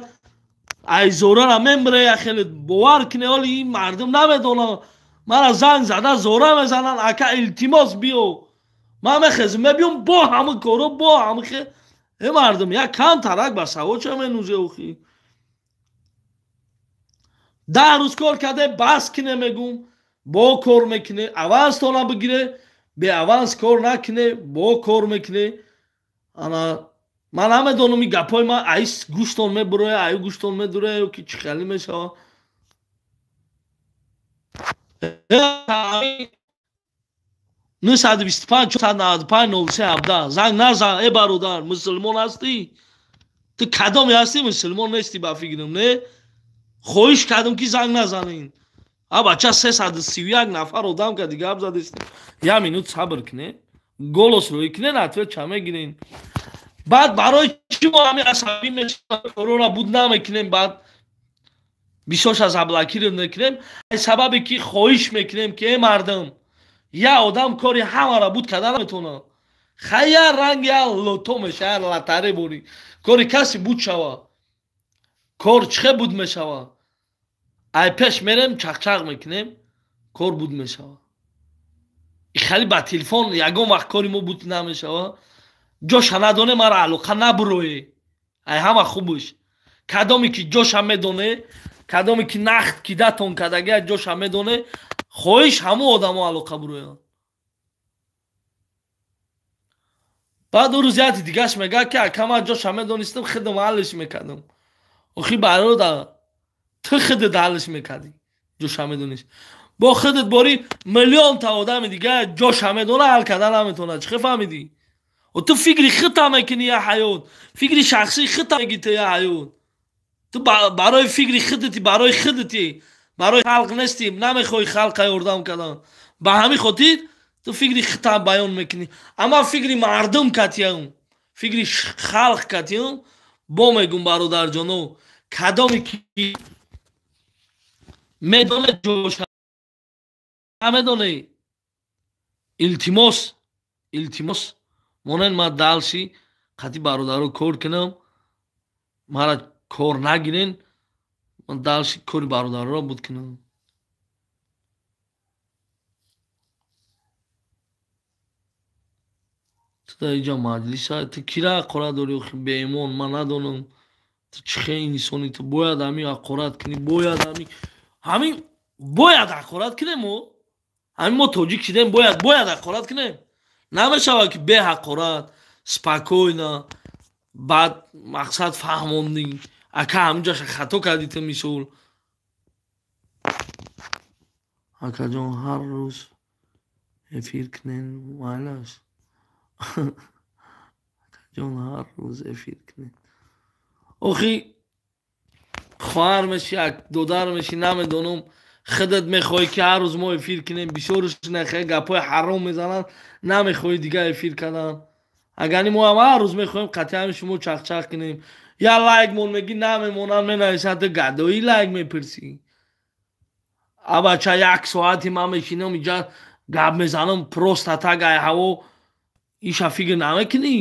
айзорара мембире яхеле, бовар кине, ҳоли ин мардум намедонанд. Мара занг зада зора мезананд, ака илтимос биё. Ман мехезм мебиём бо ҳамин коро, бо ҳамин хе. Э мардум, як кам тарак ба савод ча менузе охи. 10 рӯз кор карде, бас кине мегум, бо кор мекуне, аванс тона бигире, бе аванс кор накуне, бо кор мекуне. Ана ман намедонам ин гапҳои ман ай гӯштон мебуроя, ай гӯштон медуроя ё ки чӣ хеле мешавад. 925 495 03 17 занг назан, э бародар, мусулмон ҳастӣ? Ту кадоме ҳастӣ, мусулмон нестӣ ба фикрам, не? Хоҳиш кардам ки занг назанед. А бача 331 нафар одам ка дига гап задистем. Як минут сабр кунед, голос рӯй кунед, ответ ча мегиред. Баъд барои чӣ мо ҳамин асабӣ мешавем, корона буд намекунем, баъд бисёрша заблокировать мекунем. Сабабе ки хоҳиш мекунем ки э мардум, я одам кори ҳамаро буд карда наметавонад. Хай я ранг я лото меша, я лотаре борӣ. Кори касе буд шава. Кор чӣ буд мешава? Ай пеш мерем, чақчақ мекунем, кор буд мешава. Хеле ба телефон ягон вақт кори мо буд намешава. Ҷоша надоне, мара алоқа набурое. Ай ҳама хубш. Кадоме ки ҷоша медоне, кадоме ки нахт кидатон кардага ҷоша медоне, хоҳиш ҳамон одамо алоқа буроянд. Баъд ӯ рӯз яти дигаш мегӯяд ки ака ман ҷоша медонистам, худам ҳаллиш мекардам. Охи бародар, ту худат ҳаллиш мекардӣ, ҷоша медонист. Бо худат бори миллионта одами дига ҷоша медона, ҳал карда наметавонад. Чӣ фаҳмидӣ? Ту фикри худта мекунӣ я ҳаёт, фикри шахсии худта мегӣ ту я ҳаёт. Ту барои фикри худати, барои худати, барои халқ нестӣ, намехоҳӣ халқа ёрдам кардан. Ба ҳамин хотир ту фикри худта баён мекунӣ. Амма фикри мардум катиям, фикри халқ катиям, Бо мегум бародарҷоно, кадоме ки медонед ҷоша намедонед, илтимос, илтимос, монен ма далши қати бародаро кор кунам, мара кор нагирен, ман далши кори бародароро буд кунам. Ту дар инҷа маҷлиса, ту кира ҳақорат дорӣ, охи беимон, ман надонам ту чӣ хел инсонӣ, ту бояд ҳамин ҳақорат кунӣ, бояд ҳамин бояд ҳақорат кунем мо, ҳамин мо тоҷик шидем, бояд ҳақорат кунем. Намешавад ки бе ҳақорат спокойно баъд мақсад фаҳмондӣ, ака ҳаминҷаша хато кардӣ ту мисол. Акаҷон, ҳар рӯз эфир кунен, майлаш. Акаҷон, ҳар рӯз эфир кунен. Охи хоҳар меши, додар меши, намедонам, худат мехоҳӣ ки ҳар рӯз мо эфир кунем, бисёрш нахе гапҳои ҳаром мезананд, намехоҳӣ дигар эфир кардан. Агар мо ҳам ҳар рӯз мехоҳем қатъиан шумо чахчах кунем, я лайк мон мегӣ, намемонанд, менависанд, ту гадоӣ лайк мепурсӣ. Абача як соати ман мешинам инҷа гап мезанам, просто так ай ҳаво иша фикр намекунӣ.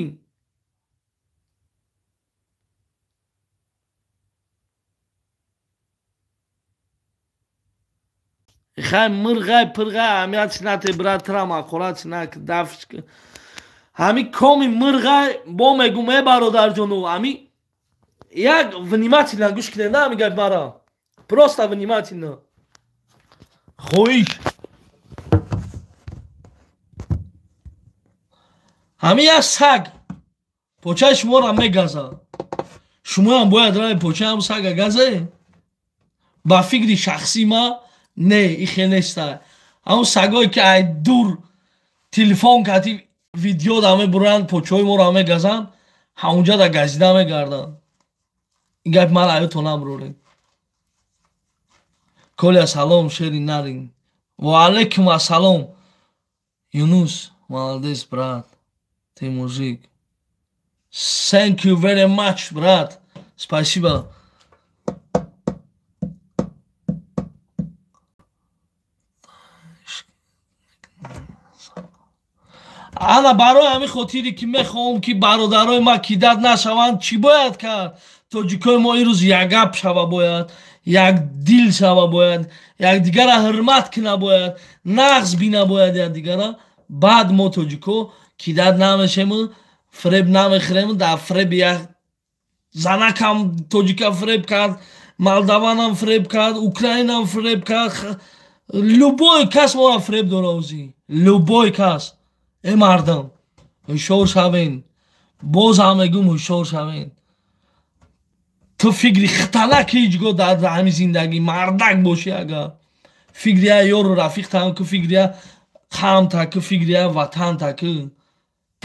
Хай мирғай пирғай аҳамият нате, брат, трам ҳақорат нак дафш. Ҳами коми мирғай бо мегум, э бародарҷону, ҳами як внимательно гӯш кунед, на ҳами гап мара. Просто внимательно. Хоҳиш. Ҳами як саг почаи шуморо мегазад. Шумоам бояд раи почаам сага газе? Ба фикри шахсии ма не, ихе неста. Ҳамон сагое ки ай дур телефон кати видео да мебуранд, почаҳои моро мегазанд, ҳамонҷа да газида мегарданд. Ин гап ман аётон набурорем. Коля салом, шери нарин. Ва алейкум ассалом. Юнус, молодец, брат. Ты мужик. Thank you very much, брат. Спасибо. Ана барои ҳамин хотире ки мехоҳам ки бародарои ма кидат нашаванд, чӣ бояд кард? Тоҷикои мо имрӯз якгап шава бояд, як дил шава бояд, якдигара ҳурмат кина бояд, нағз бина бояд якдигара. Баъд мо тоҷико кидат намешему, фреб намехӯрем, дар фреби як занакам тоҷика фреб кард, молдаванам фреб кард, украинам фреб кард, любой кас моро фреб дора озӣ, любой кас. Э мардам, ҳушёр шавен, боз ҳам мегӯм ҳушёр шавен. Ту фикри хитанак ҳеҷ гоҳ дар ҳамин зиндагӣ мардак бошӣ, агар фикри я ёру рафиқ та ку, фикри я қавм та ку, фикри я ватан та ку.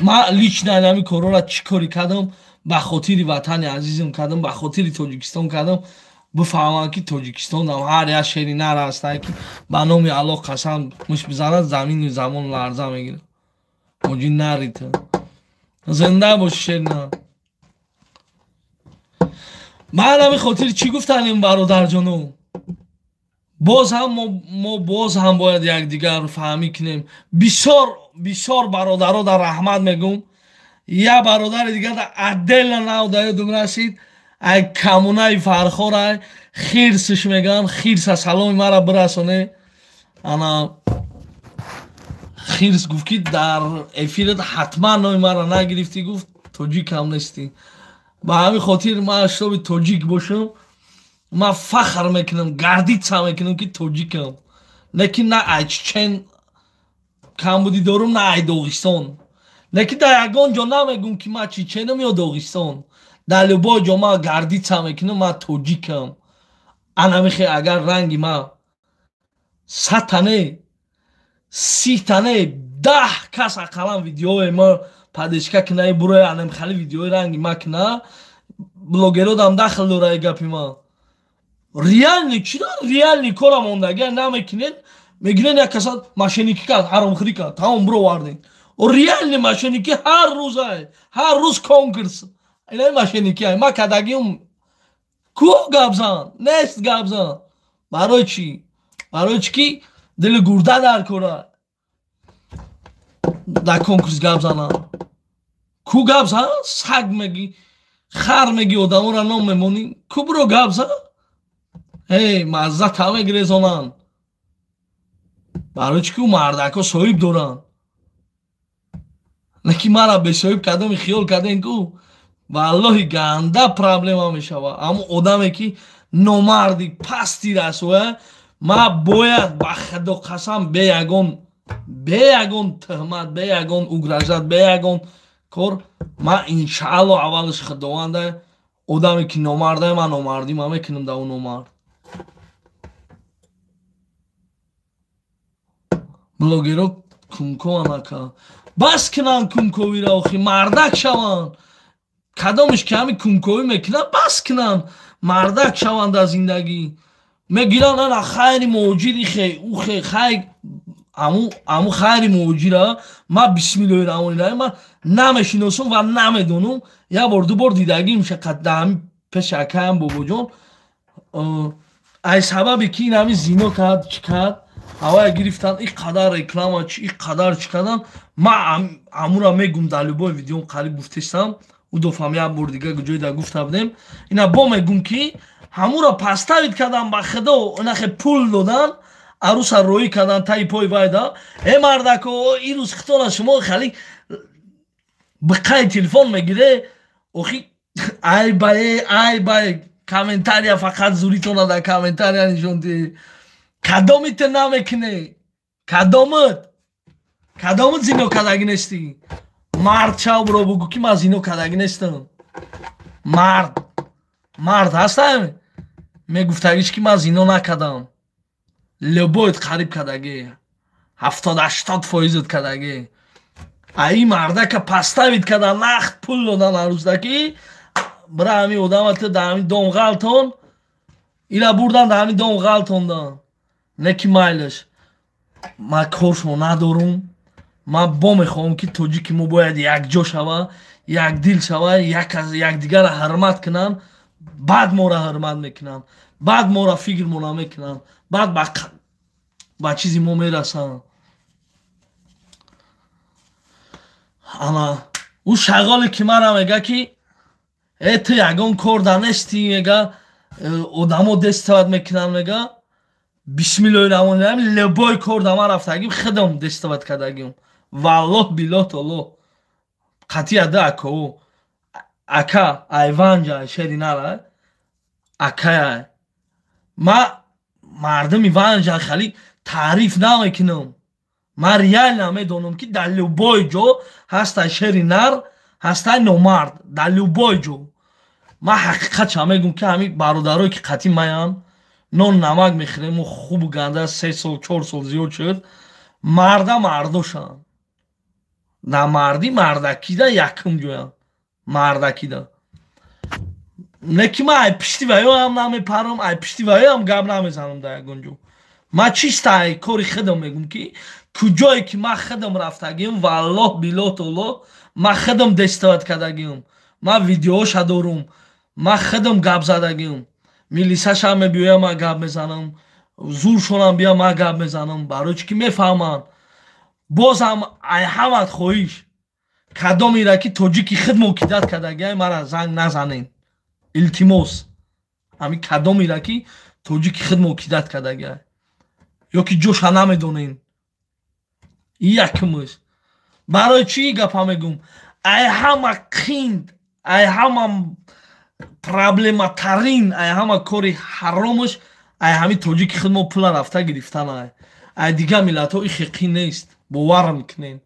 Ман лично ҳамин корҳоро чӣ корӣ кардам? Ба хотири ватани азизам кардам, ба хотири Тоҷикистон кардам. Бифаҳмам ки Тоҷикистонам ҳар як шери нар ҳастае ки ба номи Аллоҳ қасам муш бизанад, замину замон ларза мегирад. Оҷи нари ту. Зинда боши шерина. Ман ҳамин хотири чӣ гуфтанем бародарҷоно? Боз ҳам мо боз ҳам бояд якдигарро фаҳмӣ кунем. Бисёр бисёр бародаро дар раҳмат мегум. Я бародари дигар дар отдельно нав да ёдум расид. Ай камунаи Фархор, ай хирсш мегӯянд, хирса саломи мара бирасоне. Ана хирс гуфт ки дар эфират ҳатман номи мара нагирифтӣ, гуфт тоҷикам нестӣ. Ба ҳамин хотир ман шоби тоҷик бошам, ман фахр мекунам, гордиться мекунам ки тоҷикам. Лекин на ай чечен камбудӣ дорум, на ай Доғистон. Лекин дар ягон ҷо намегӯм ки ман чеченам ё Доғистон. Дар любой ҷо ман гордиться мекунам, ман тоҷикам. Ана мехе агар ранги ман сатане, ситане, 10 кас ақаллан видеои ма падешка кина, бурои анам хали видеои ранги ма кина, блогеродам дахл дора и гапи ма. Реальный чӣ дар реальный кора мондагӣ намекунед, мегирен як каса мошенникӣ кард, ҳаромхӯрӣ кард, тамом бировардем. Реальный мошенникӣ ҳар рӯз ай, ҳар рӯз конкурс. Инаи мошенники ай. Ма кадагиум ку гап зан, нест гап зан. Барои чӣ? Барои чӣ ки дили гурда дар кора. Дар конкурс гап занам. Ку гап зан? Саг меги, хар меги, одаморо ном мемонӣ. Ку биро гап зан? Эй, мазза та мегирезонанд. Барои чӣ ки ӯ мардакҳо соҳиб доранд. Лекин мара бесоҳиб кардами хиёл кардем ку валлоҳи ганда проблема мешавад. Аммо одаме ки номарди пасти расоя, ма бояд ба худо қасам бе ягон тӯҳмат, бе ягон угрожать, бе ягон кор, ма иншаалло аввалаш худованда одаме ки номарда, ман номардӣ ма мекунам да ӯ номард. Блогеро кункован ака. Бас кунанд кунковиро, охи мардак шаванд. Кадомиш ки ҳами кунковӣ мекунанд, бас кунанд, мардак шаванд дар зиндагӣ. Мегиранд ана хайри муҳоҷир ихе, ухе хайр, аму хайри муҳоҷира ма бисмиллоҳи раҳмони раҳим ма намешиносум ва намедонум. Як бор ду бор дидагим шақат дар ҳами пеши акаям бобоҷон. Ай сабаби ки ин ҳами зино кард, чӣ кард, ҳавая гирифтанд, ин қадар реклама чи, ин қадар чӣ кардан. Ма амура мегум дар любой видеом қариб гуфтестам, ӯ дофам як бор дига ҷой да гуфта будем. Ина бо мегум ки ҳамура поставит кардан ба худо, инахе пул додан, аруса роӣ кардан таи пой вайда. Э мардако, ин рӯз хитона шумо хали биқаи телефон мегире, охи ай бае, ай бае, комментария фақат зуритона дар комментария нишон диҳ. Кадомите намекунӣ? Кадомит? Кадомит зино кардагӣ нестӣ? Мард шав биро бугӯ ки ман зино кардагӣ нестам. Мард. Мард ҳастам? Мегуфтагиш ки ман зино накардам. Любойт қариб кардагӣ. 70-80 фоизат кардагӣ. Ай мардака поставит кардан, нахт пул додан арӯздаки, бира ҳами одамата дар ҳами дом ғалтон, ира бурдан дар ҳами дом ғалтондан. Не ки майлаш. Ман коршо надорум. Ман бо мехоҳам ки тоҷики мо бояд якҷо шава, якдил шава, якдигарро ҳурмат кунанд, баъд моро ҳурмат мекунанд, баъд моро фикр мона мекунанд, баъд ба чизи мо мерасанд. Ана ӯ шағоле ки мара мега ки э ту ягон кор да нестӣ, мега одамо дестоват мекунанд, мега бисмиллоҳи раҳмони раҳим, любой кор да ман рафтагим, худам дестоват кардагим. Валлоҳ биллоҳ толлоҳ. Қатъия да ако. Ака айванҷа шери нара. Акая. Ма мардуми ванҷа хали таъриф намекунам. Ман реально медонам ки дар любой ҷо ҳастай шери нар, ҳастай номард, дар любой ҷо. Ман ҳақиқатша мегӯм ки ҳами бародарое ки қатъи маянд, нон намак мехӯрем, мо хубу ганда 3 сол, 4 сол зиёд шуд, марда мардошанд. Дар мардӣ мардакида якум ҷоянд. Мардакида. Не ки ман ай пишти ваёам намепарам, ай пишти ваёам гап намезанам дар ягон ҷо. Ман чиста ай кори худам мегӯм ки куҷое ки ман худам рафтагиам, валлоҳ биллоҳ толлоҳ, ман худам дестоват кардагиам, ман видеоша дорум, ман худам гап задагиам. Милисашам мебиёям, ман гап мезанам, зуршонам бия, ман гап мезанам, барои чӣ ки мефаҳманд. Бозам ай ҳамат хоҳиш, кадомеро ки тоҷики худмо кидат кардагиай, мара занг назанен. Илтимос. Ҳами кадомеро ки тоҷики худмо кидат кардагиай. Ё ки ҷоша намедонен. Ин якумаш. Барои чӣ гапа мегӯм? Ай ҳама қинд, ай ҳама проблематарин, ай ҳама кори ҳаромаш, ай ҳами тоҷики худмо пула рафта гирифтан ай. Ай дигар миллатҳо ихе қин нест. Боварам кунен.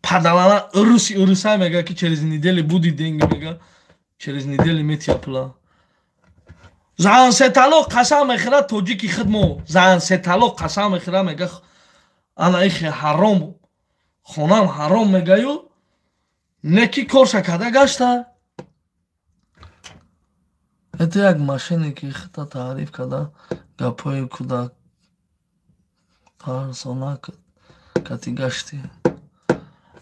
Падалана уруси урусай мега ки через неделю буди деньги мега, через неделю метия пула. Зан се талоқ қасам мехӯрад тоҷики худмо. Зан се талоқ қасам мехӯрад, мега ана ихе ҳаром, хонам ҳаром мегаю, не ки корша карда гашта. Это як машине ки хита таъриф карда гапҳои кӯдак тарсона кати гашти.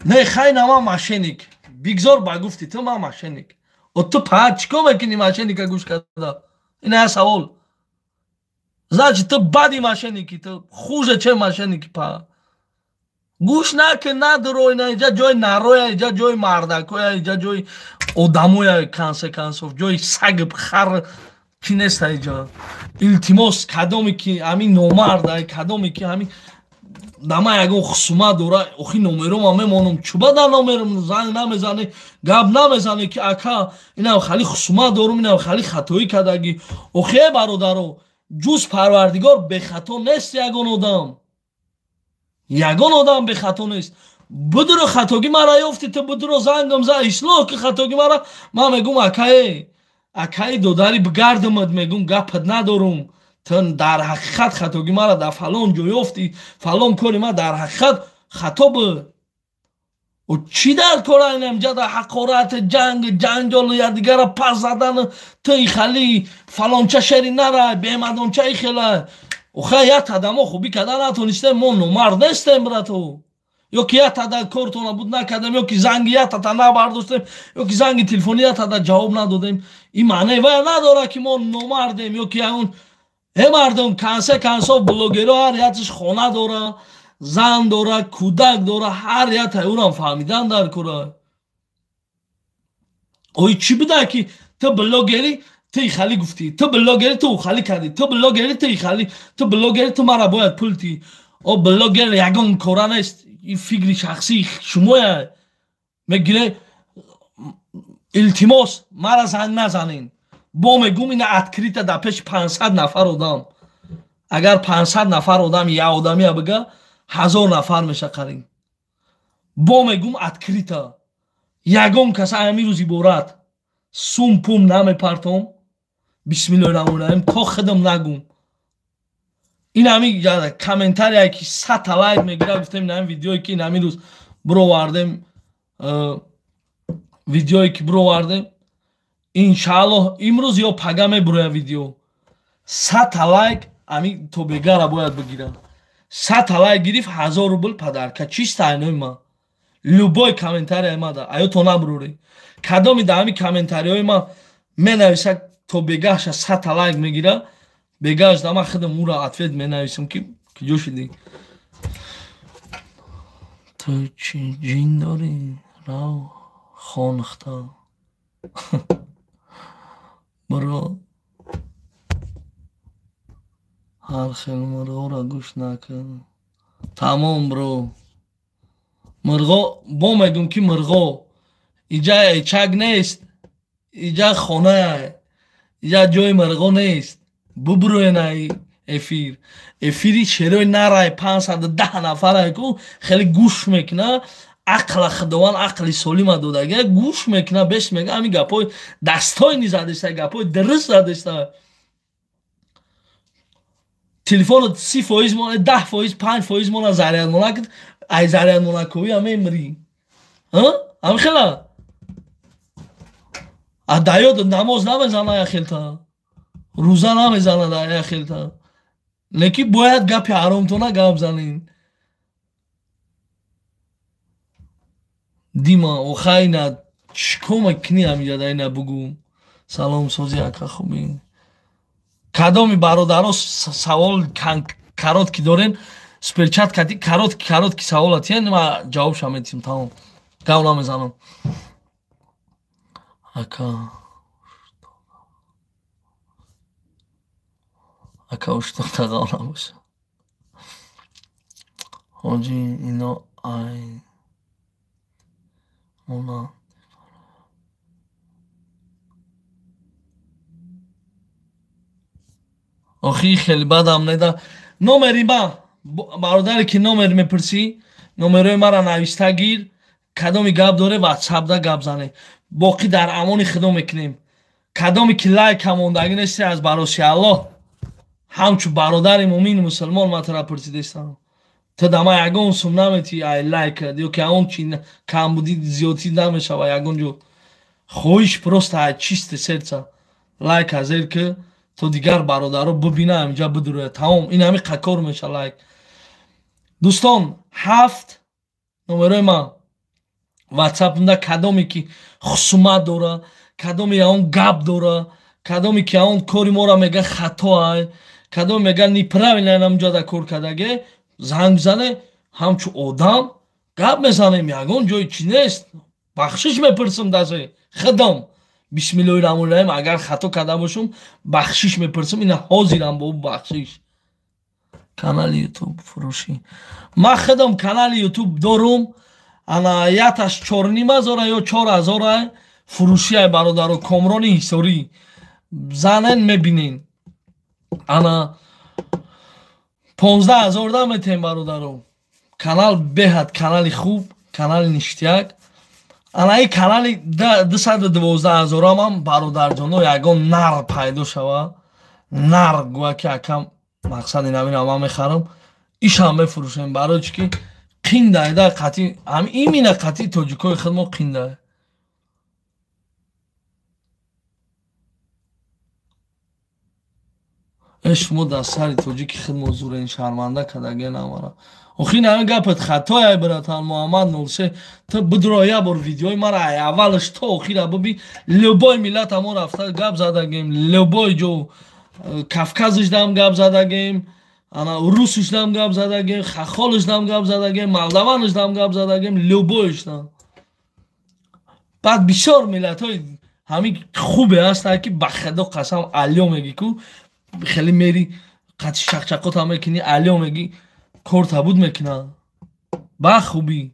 Не, хай на ман мошенник. Бигзор ба гуфти ту ман мошенник. О ту па чикор мекунӣ мошенника гӯш карда? Ин я савол. Значит, ту бади мошенники, ту хуже, чем мошенники па. Гӯш накун, надурой, на иҷа ҷои нароя, иҷа ҷои мардакоя, иҷа ҷои одамоя, конце концов, ҷои саг хар ки нест иҷа. Илтимос, кадоме ки ҳамин номарда, кадоме ки ҳамин дама ягон хусумат дора, охи номерома мемонам, чуба дар номерам занг намезане, гап намезане ки ака инам хали хусумат дорум, инам хали хатоӣ кардагӣ. Охи э бародаро, ҷуз Парвардигор бехато нест ягон одам. Ягон одам бехато нест. Будуро хатогӣ мара ёфти, ту будуро зангам за, ислоҳ ки хатогӣ мара. Ман мегум акае, акаи додари бигардамад, мегум гапат надорум. Ту дар ҳақиқат хатогӣ мара дар фалон ҷо ёфти, фалон кори ма дар ҳақиқат хато буд. О чӣ дар кора инамҷа дар ҳақорат, ҷанг, ҷанҷол, якдигара пас задан, ту ихали фалонча шери нара, бемадонча ихела. Охай як адамо хубӣ карда натонистем, мо номард нестем, брато. Ё ки як ада кортона буд накардем, ё ки занги як ата набардоштем, ё ки занги телефони як ада ҷавоб надодем. Ин маънае вая надорад ки мо номардем, ё ки ягон э мардум конце концов блогеро ҳар якаш хона дора, зан дора, кӯдак дора, ҳар як ӯрам фаҳмидан дар кора. Ой чӣ буда ки ту блогери, ту ихали гуфтӣ, ту блогери, ту ухали кардӣ, ту блогери, ту ихали, ту блогери, ту мара бояд пул тӣ. О блогер ягон кора нест, ин фикри шахсии шумоя. Мегире илтимос, мара занг назанен. Бо мегум ина открыто дар пеши 500 нафар одам. Агар 500 нафар одам я одамия бига, 1000 нафар меша қарин. Бо мегум открыто. Ягон кас ҳамин рӯз иборат сум пум намепартом. Бисмиллоҳи раҳмони раҳим то худам нагум. Ин ҳамин комментарие ки 100 лайк мегирад, гуфтем ин ҳамин видеое ки ин ҳамин рӯз бировардем, видеое ки бировардем, иншааллоҳ имрӯз ё пага мебурояд видео. 100 лайк ҳамин то бегара бояд бигирад. 100 лайк гирифт, 1000 рубл подарка. Чиста айнои ман. Любой комментарияи ма да аё то набурорӣ. Кадоми да ҳамин комментариҳои ман менависа то бегаҳша 100 лайк мегира, бегаҳш да ман худам ӯра ответ менависам ки куҷо шудӣ. Ту чӣ ҷин дорӣ? Рав хонхта. Бро ҳар хел мурғоро гӯш накун. Тамом бро. Мурғо бо мегум ки мурғо иҷа эчак нест, иҷа хонае, иҷа ҷои мурғо нест. Бубуроен ай эфир. Эфири шерои нарай 510 нафарае ку хеле гӯш мекуна, ақла Худованд ақли солима додага, гӯш мекуна, беш мега ҳамин гапҳои дастои задеста, гапҳои дуруст задеста. Телефонот 30% мона, 10%, 5% мона заряд мона, ай заряд монаковӣ ҳам мемирӣ. Ҳамин хела? А даёд намоз намезана яхелта, рӯза намезана яхелта. Лекин бояд гапи ҳаромтона гап занем. Дима, охай на чикор мекунӣ ҳаминҷа да ина бугӯ. Салом сози ака хубӣ. Кадоми бародаро савол коротки дорен, суперчат кардӣ, коротки коротки савола тиен, ма ҷавобша метиҳам, тамом. Гап намезанам. Ака ака уштода гап набоша. Ҳоҷи ино ай она охи хеле бадам неда. Номери ма бародаре ки номер мепурсӣ, номерои мара нависта гир, кадоми гап доре ватсапда гап зане. Боқӣ дар амони худо мекунем. Кадоме ки лайка мондагӣ нести аз бароси Аллоҳ, ҳамчун бародари мӯмин мусулмон ман тура пурсидестам. Ту да ман ягон сум наметӣ ай лайк ё ки ягон чи камбудӣ зиёдтӣ намешава ягон ҷо. Хоҳиш просто ай чисте сердца лайка зер ки то дигар бародаро бибина ҳаминҷа бидурояд. Тамом, ин ҳамин қакор меша лайк. Дӯстон, 7 номерои ман ватсапмда кадоме ки хусумат дора, кадоме ягон гап дора, кадоме ки ягон кори моро мега хатоай, кадоме мега неправильно намҷода кор кардаге, занг бизане, ҳамчун одам гап мезанем, ягон ҷои чӣ нест. Бахшиш мепурсам даже худам. Бисмиллоҳи раҳмони раҳим, агар хато карда бошам, бахшиш мепурсам, ина ҳозирам бо бахшиш. Канали YouTube фурӯшӣ. Ман худам канали YouTube дорум, ана яташ 4,5 ҳазора ё 4 ҳазора фурӯшиай, бародаро, Комрони Ҳисорӣ. Занен мебинен. Ана 15 000 да метем, бародаро. Канал беҳад канали хуб, канали ништяк. Ана ин канали 212 ҳазорамам, бародарҷоно, ягон нар пайдо шава, нар гӯя ки акам мақсади навина ман мехарам, ишам мефурӯшем. Барои чӣ ки қиндайда қатъи имина қатъи тоҷикои худ мо қиндай. Э, шумо дар сари тоҷики худ мо зурен, шарманда кадаге намара. Охи нами гапат хатояй, братан. Муҳаммад 03, ту бидро як бор видеои мара аввалаш то охира биби. Любой миллата мо рафта гап задагем, любой ҷо, Кавказишдам гап задагем, ана русишдам гап задагем, хахолишдам гап задагем, молдаванишдам гап задагем, любой ишдам. Баъд бисёр миллатҳои ҳамин хубе ҳастанд, ки ба худо қасам, алё мегӣ ку, хеле мери қатъи чақчақота мекунӣ, алё мегӣ, кор табуд мекунад ба хубӣ.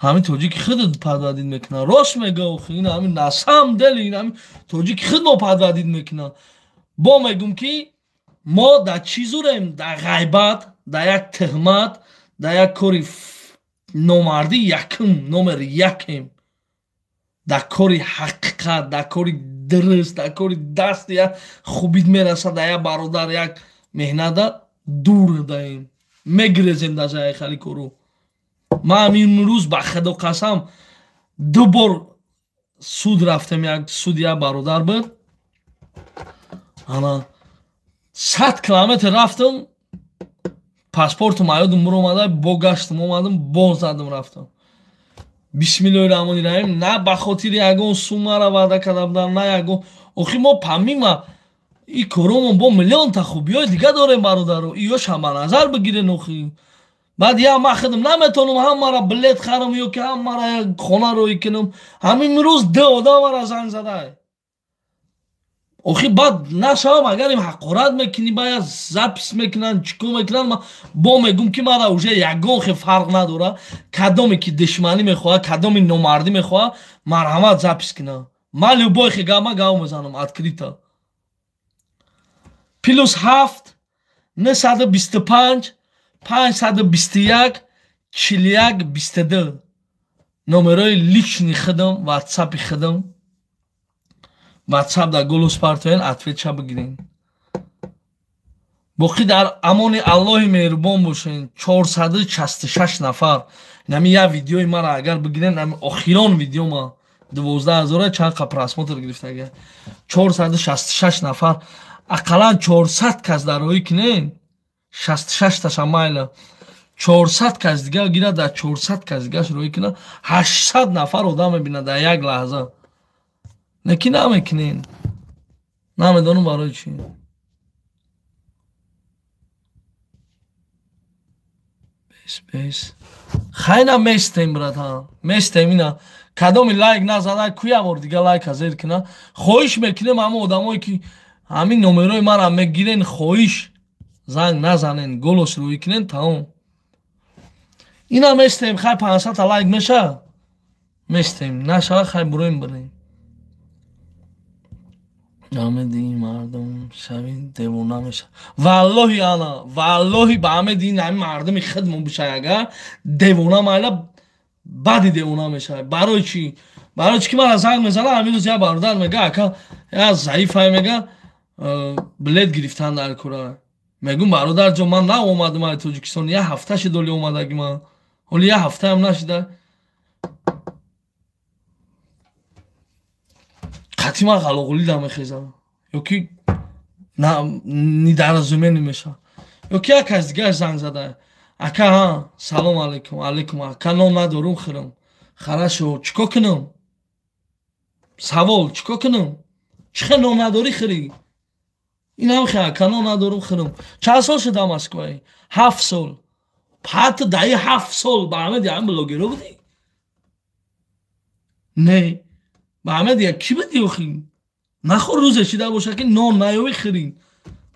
Ҳамин тоҷики худат подводить мекунад. Рост мега, охи ин ҳамин на самом деле ин ҳамин тоҷики худ мо подводить мекунад. Бо мегум, ки мо дар чӣ зурем? Дар ғайбат, дар як тӯҳмат, дар як кори номардӣ якум, номер якем. Дар кори ҳақиқат, дар кори дуруст, дар кори дасти як хубид мерасад, дар як бародар як меҳната дур даем, мегирезем даже ай хали кору. Ман имрӯз ба худо қасам ду бор суд рафтем, як суд як бародар буд, ана 100 километр рафтам, паспортум аёдум буромада, бо гаштам омадам, боз задам рафтам. Бисмиллоҳи раҳмони раҳим. На ба хотири ягон суммара ваъда карда будам, на ягон. Охи мо помимо и коромон бо миллионта хубиҳои дига дорем, бародаро, иёшам ба назар бигирен. Охи баъд я ман худам наметавонам ҳамаро билет харам ё ки ҳамаро хона роҳӣ кунам. Ҳамин рӯз ду одамара занг задай. Охи баъд нашавам, агар им ҳақорат мекунӣ, ба я запись мекунанд, чӣ кор мекунанд. Бо мегум, ки мара уже ягон хе фарқ надора. Кадоме ки душманӣ мехоҳад, кадоме номардӣ мехоҳад, марҳамат, запись кунад. Ман любой хе гап ма гав мезанам открыто. +7 925 521 41 22 номерои личный худам, ватсапи худам. Ватсап дар голос партоен, ответ ша бигирен. Боқӣ дар амони Аллоҳи меҳрубон бошен. 466 нафар нами як видеои мара агар бигирен, ами охирон видеома 12 ҳазора чанд қа просмотр гирифтага, 466 нафар, ақаллан 400 кас дар роҳӣ кунен, 66 таша майла, 400 кас дига гирад, дар 400 кас дигаш роҳӣ кунад, 800 нафар одам мебинад дар як лаҳза. Лекин намекунен, намедонам барои чӣ. Бес бес хайна местем, братан, местем. Ина кадоми лайк назада, куя бор дига лайка зер куна. Хоҳиш мекунем, ҳама одамое ки ҳамин номерои мара мегирен, хоҳиш, занг назанен, голос рӯӣ кунен, тамом. Ина местем, хай, 500-та лайк меша, местем, нашава, хай, буроем, бирем. Амеди мардум шави девона меша, валлоҳи. Ана валлоҳи, ба амеди ин ҳами мардуми хидмон бишай, агар девона майла, баъди девона мешавад. Барои чӣ? Барои чӣ ки мара занг мезана. Ҳамин рӯз як бародар мега: «Ака, я заифай», мега, «билет гирифтан дар кора». Мегум: «Бародарҷон, ман на омадам ай Тоҷикистон, як ҳафта шид оли омадаги ман, ҳоли як ҳафтаам нашида». Қатъи ман ғалоғулӣ дамехезам ё ки недоразумение мешавад. Ё ки як кас дигар занг зада: «Ака, ҳа, салом алейкум». «Алейкум, ака, нон надорум, хӯрам». Хорошо, чӣ кор кунам? Савол, чӣ кор кунам? Чӣ хел нон надорӣ хӯрӣ? Инам хе ака, нон надорум, хӯрам. Чанд сол шуда Москваи? 7 сол. Ҳатто даи 7 сол ба ҳамед ям блогеро будӣ? Не, ба ҳамед я кӣ будӣ охи? Нахор, рӯзе шида боша, ки нон наёвӣ, хӯрӣ.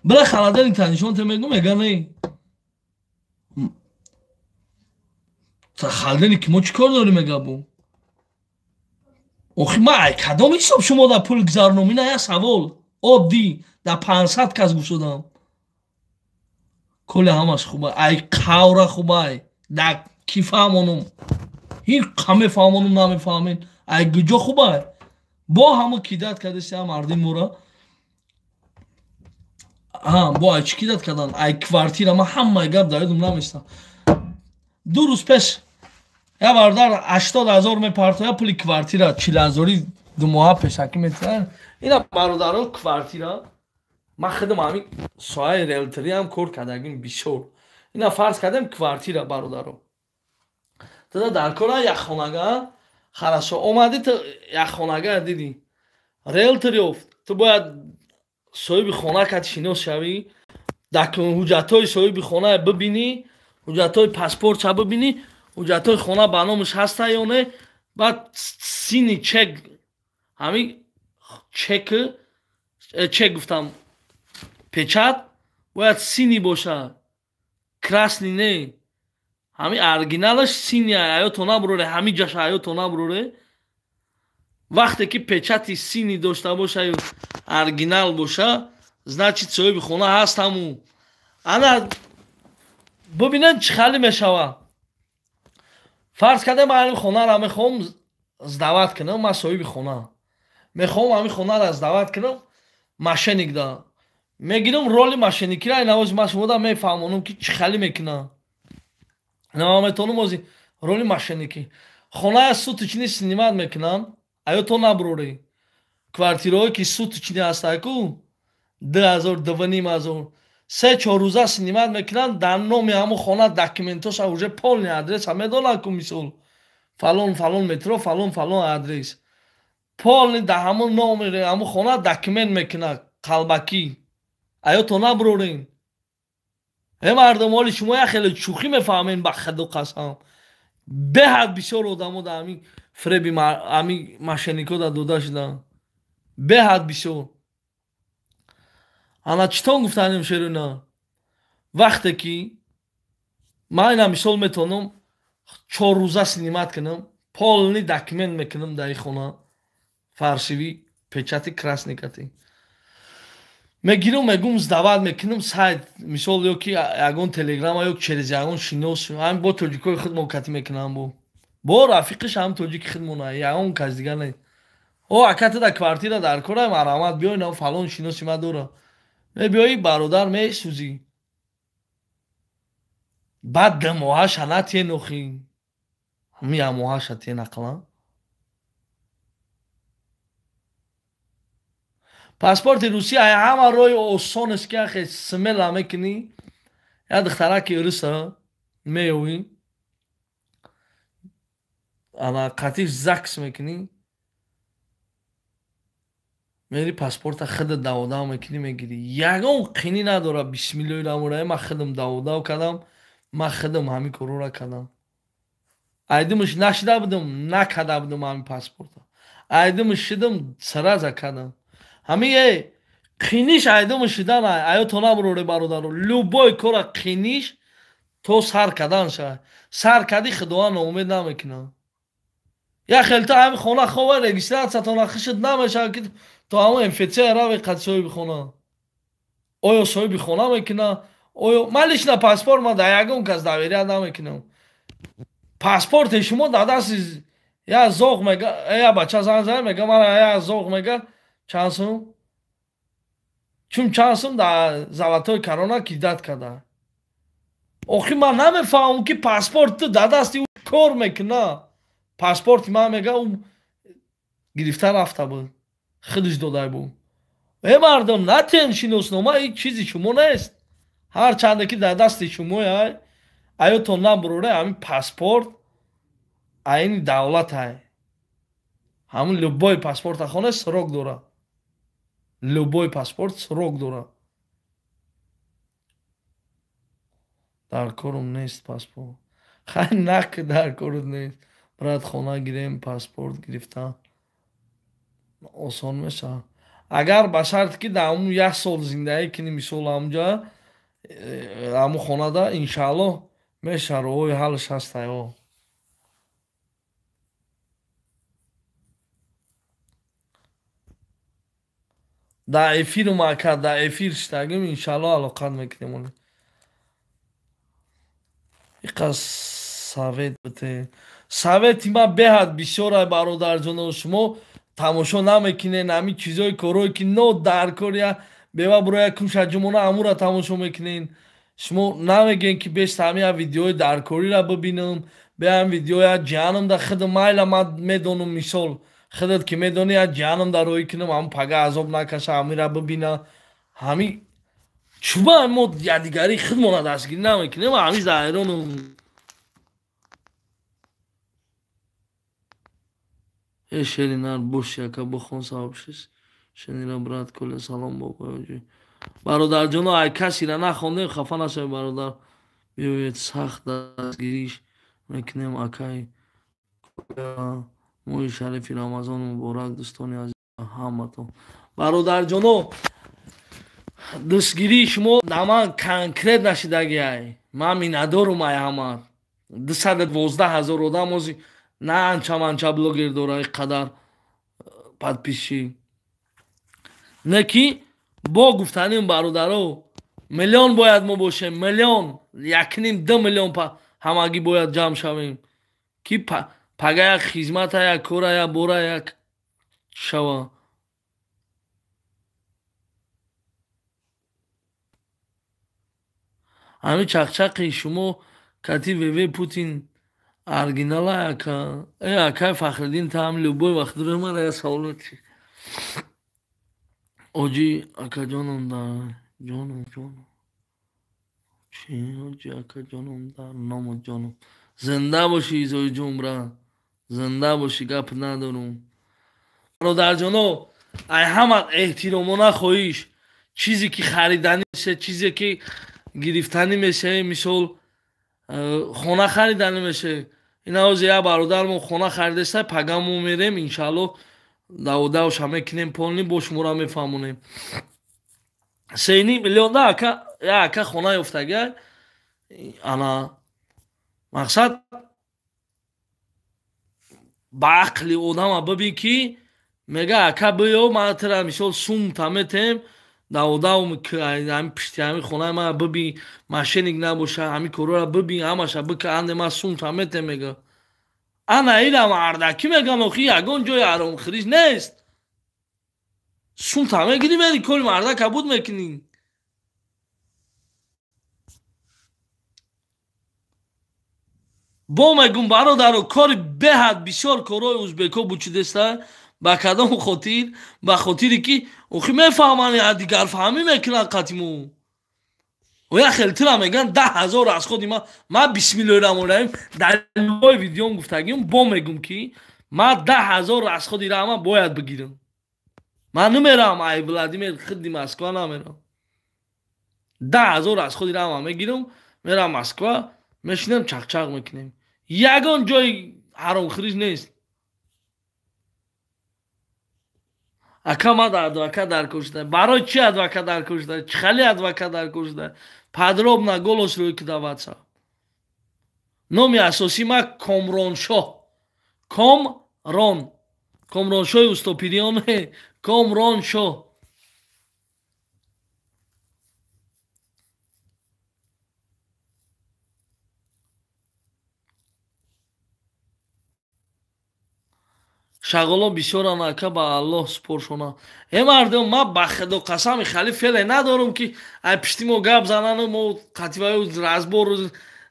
Бира, холодильник та нишон те, мегум, мега не. Холодильник мо чӣ кор дорӣ, мега бу. Охи, ма ай кадом ҳисоб шумо да пул гузаронум? Ина я савол оддӣ, да 500 кас гӯшодам. Коли ҳамаш хуба, ай қавра хубай, да ки фаҳмонум? Ҳин мефаҳмонум, намефаҳмед, ай гуҷо хубай? Бо ҳама кидать кардеси мардим мора. Бо ай чӣ кидать кардан? Ай квартира. Ма ҳамаи гап дар ёдум наместам. 2 рӯз пеш я бародар 80 000 мепартоя пули квартира, 40 ҳазори 2 моҳа пешакӣ метиҳан. Ина, бародаро, квартира, ман худам ҳамин соҳаи риэлториам кор кардагим бисёр. Ина, фарз кардем, квартира, бародаро, туда дар кора як хонага. Хорошо, омадӣ, ту як хонага дидӣ, риэлтор ёфт. Ту бояд соҳиби хона кат шинос шавӣ, ҳуҷҷатҳои соҳиби хона бибинӣ, ҳуҷҷатҳои паспортша бибинӣ, ҳуҷҷатҳои хона ба номаш ҳаста ё не. Баъд синий чек, ҳамин чек, чек гуфтам, печать бояд синий боша, красный не. Ҳамин оригиналаш синий, аёто набуроре, ҳамин ҷаша аёто набуроре. Вақте ки печати синий дошта бошаю оригинал боша, значит, соҳиби хона ҳаст ҳаму. Ана, бубинед, чӣ хали мешава. Фарз кардем, ман ҳамин хонаро мехоҳам сдавать кунам. Ман соҳиби хона мехоҳам ҳамин хонаро сдавать кунам. Мошенник да мегирам, роли мошенникира. Инавози ман шумода мефаҳмонам, ки чӣ хали мекунам. Ман метавонам ози роли мошенникӣ. Хоная суточный снимать мекунам, аё то набурорӣ. Квартираҳое ки суточный ҳастаку, 2000, 2500, 3-4 рӯза снимать мекунанд. Дар номи ҳамон хона документоша уже полный адреса медонанд ку, мисол, фалон фалон метро, фалон фалон адрес, полный дар ҳамон номи ҳамон хона документ мекунад қалбакӣ. Аё то набурорен. Э мардум, ҳоли шумо як хеле шӯхӣ мефаҳмем. Ба худо қасам, беҳад бисёр одамо дар ҳамин фреби ҳамин мошенникҳо да дода шуданд, беҳад бисёр. Ана, читон гуфтанем, шеруна? Вақте ки ман ина мисол метавонам 4 рӯза снимать кунам, полный документ мекунам дар ин хона, фальшивый печати красный кати мегирам, мегум, сдавать мекунам. Сайт, мисол, ё ки ягон телеграма, ё через ягон шинос, ҳамин бо тоҷикои худмон кати мекунам, бо рафиқиш, ҳам тоҷики худмона, ягон кас дига не. О, ака, ту да квартира дар кора, марҳамат, биёй, на фалон шиноси ма дора. Мебиёӣ, бародар, месӯзӣ. Баъд 2 моҳаша натиен, охи, ҳамин як моҳаша тиен ақлан. Паспорти Русия ҳама роҳи осонест, ки ахе смело мекунӣ. Як духтараки руса меёвӣ, ана қатиш ЗАГС мекунӣ, мери, паспорта худат даводав мекунӣ, мегирӣ. Ягон қинӣ надорад. Бисмиллоҳи раҳмони раҳим, ман худам даводав кардам, ман худам ҳамин корора кардам. Айдимаш нашида будам, накарда будам ҳамин паспорта. Айдимаш шидам, сразу кардам. Ҳамин е қиниш айдимаш шидан, аёто набуроре, бародаро. Любой кора қиниш то сар кардан шавад. Сар кардӣ, худованд ноумед намекунад. Як хелта ҳамин хона хова, регистратсиятона хишид намешавад, ки то ҳамон МФЦ рави қад соҳиби хона. Оё соҳиби хона мекунад, оё ман лично паспорт ма дар ягон кас доверия намекунам. Паспорти шумо дар дасти як зоғ мега, як бача занг зада мега, мана як зоғ мега, чанд сум, чун чанд сум дар Золотой Корона кидать карда. Охи, ман намефаҳмам, ки паспорт ту дар дасти ӯ кор мекуна. Паспорти ман, мега, ӯ гирифта рафта буд, худаш додай буд. Э мардум, натен, шиноснома ҳеҷ чизи шумо нест, ҳарчанде ки дар дасти шумояй. Аётон набуроре, ҳамин паспорт. Айни давлатай. Ҳамун любой паспорта хона срок дора. Любой паспорт срок дора. Дар корум нест паспорт. Хай нак дар корут нест. Брат, хона гирем, паспорт гирифта осон мешавад. Агар ба шарте ки дар ҳамун як сол зиндагӣ кунӣ, мисол ҳамунҷа ҳамун хонада, иншааллоҳ мешавад, роҳҳои ҳаллаш ҳастай. Дар эфирум ака, дар эфир шитагим, иншааллоҳ алоқат мекунем. Иқас совет бите. Совети ман беҳад бисёр, ай бародарҷоно, шумо тамошо намекунед ҳамин чизҳои корҳое ки но дар кория бева буроя кумша ҷумона ҳамура тамошо мекунед. Шумо намегӯед ки беста ҳамин як видеои даркориро бибинам, беам видеоя ҷиҳанам да худам майла ман медонам, мисол худат ки медонӣ, як ҷиҳанам да роҳӣ кунам, ҳамун пага азоб накаша, ҳамира бибина. Ҳамин чуба мо якдигари худмона дастгирӣ намекунем, ҳамин заҳиронам. Э шери нар боши ака, бихон сабабшис шенира брат Коля, салом бобоёҷи. Бародарҷоно, ай касира нахондем, хафа нашавед бародар. Биёед сахт дастгириш мекунем акай. Моҳи шарифи Рамазон муборак, дӯстони азиз ҳаматон. Бародарҷоно, дастгирии шумо да ман конкрет нашидагиай. Ман миннатдорум ай ҳама. 212 ҳазор одам ози на анча манча блогер дора ин қадар подписчик. Не ки бо гуфтаним бародаро, миллион бояд мо бошем, миллион, 1.5-2 миллион ҳамагӣ бояд ҷамъ шавем, ки пага як хизмата, як кора, як бора як шава. Ҳамин чақчақи шумо кати ВВ Путин оригинала ака. Э акай Фахриддин, та ҳам любой вақт дуре мара я савол чи. Оҷи акаҷоном дар ҷоном ҷоном. Чи оҷи акаҷоном дар ному ҷоном. Зинда бошӣ Изои ҷумра. Зинда бошӣ, гап надорум. Бародарҷоно, ай ҳама эҳтиромона хоҳиш, чизе ки хариданӣ мешавад, чизе ки гирифтанӣ мешавад, мисол хона хариданӣ мешавад. Ина ҳозир як бародармон хона харидаста, пага мо мерем, иншааллоҳ даводавша мекунем, полни бо шуморо мефаҳмонем. 3.5 миллион да ака, як ака хона ёфтага. Ана мақсад ба ақли одама бибин ки мега ака биё, ман тира мисол сумта метем, даводав ҳамин пишти ҳамин хонаи ман бибин, мошенник набоша, ҳамин корора бибин, ҳамаша бика, анде ман сумта метем, мега. Ана ира мардакӣ меган, охи ягон ҷои ҳаромхӯриш нест. Сумта мегирӣ, мери кори мардака буд мекунӣ. Бо мегум бародаро, кори беҳад бисёр корҳои узбекҳо бучидеста. Ба кадом хотир? Ба хотире ки охи мефаҳманд, дигарфаҳмӣ мекунанд қатиму. Оя хелтира мегӯянд 10 ҳазор аз худи ман. Ман бисмиллоҳи раҳмони раҳим дар любой видеом гуфтагим, бо мегум ки ман 10 ҳазор аз худи раҳма бояд бигирам. Ман намерам ай Владимир худи Москва намерам. 10 ҳазор аз худи раҳма мегирам, мерам Москва, мешинам, чақчақ мекунем. Ягон ҷои ҳаромхӯриш нест. Ака ман адвокат даркор шуда. Барои чи адвокат даркор шуда? Чӣ хали адвокат даркор шуда? Подробно голос рӯй кида WhatsApp. Номи асосӣ ма Комроншоҳ. Комрон. Комроншоҳи Устопириён. Комроншоҳ. Шағоло бисёран ака, ба Аллоҳ супоршона. Э мардум, ман ба худо қасами хали феъле надорам ки ай пишти мо гап занану мо қативаю разбор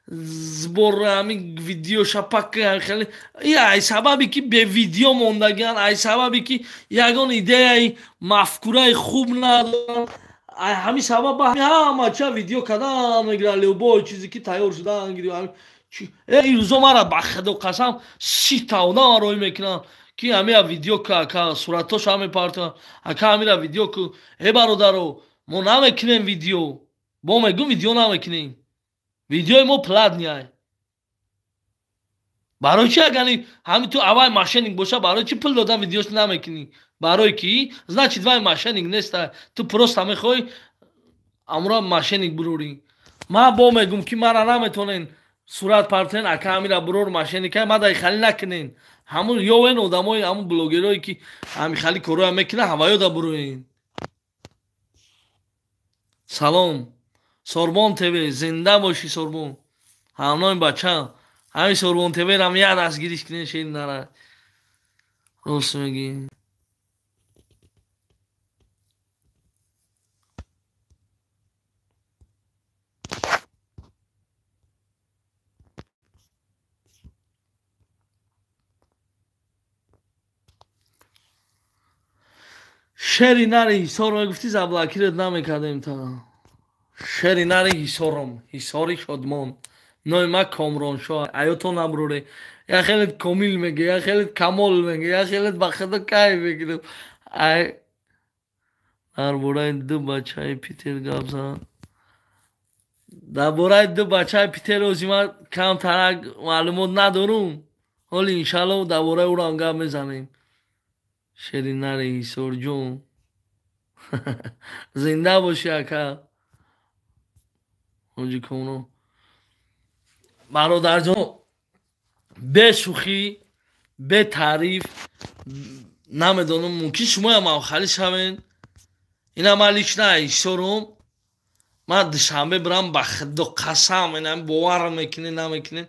сбор ҳамин видео шапак хеле. И ай сабаби ки бе видео мондагиан, ай сабаби ки ягон идеяи мафкураи хуб надоранд, ай ҳамин сабаб ҳама ча видео кардан мегиранд, любой чизе ки тайёр шудан гирифт. Э рӯзо мара ба худо қасам 30 та одам рой мекунанд ки ҳамира видео ку ака, суратоша мепартоянд, ака ҳамира видео ку. Э бародаро, мо намекунем видео. Бо мегӯм видео намекунем. Видеои мо платный. Барои чи агани ҳами ту аввал мошенник боша, барои чи пул додан видеош намекунӣ? Барои ки? Значит вай мошенник нест, ту просто мехоҳӣ амра мошенник бурорӣ. Ман бо мегӯм ки мара наметонен сурат партоен, ака ҳамира бурор мошенника, ма дай хали накунен. Ҳамун ёвен одамои, ҳамун блогерое ки ҳами хали корҳоя мекунанд, ҳаваёда буроен. Салом. Сорбон ТВ, зинда бошӣ Сорбон. Ҳамнои бача. Ҳамин Сорбон ТВ рам як дастгириш кунен, шер нара. Рост мегӣ. Шери нари Ҳисор мегуфтӣ, заблокират намекардем та. Шери нари Ҳисором, Ҳисори Шодмон. Номи ма Комроншоҳ. Аёто набуроре. Я хелет Комил меге, я хелет Камол меге, я хелет ба худо кайф мекунам. Ай дар бораи ду бачаи Питер гап зан. Дар бораи ду бачаи Питер ози ман камтарак маълумот надорум. Ҳоли иншалло дар бораи ӯрам гап мезанем. Шери нари Ҳисорҷон. Зинда бошӣ ака. Ҳоҷи Комрон. Бародарҷон, бе шӯхӣ, бе таъриф намедонам, мумкин шумоям авхалӣ шавен. Ина ман лично Ҳисорум. Ман Душанбе бирам ба худо қасам, ина бовар мекунед, намекунед.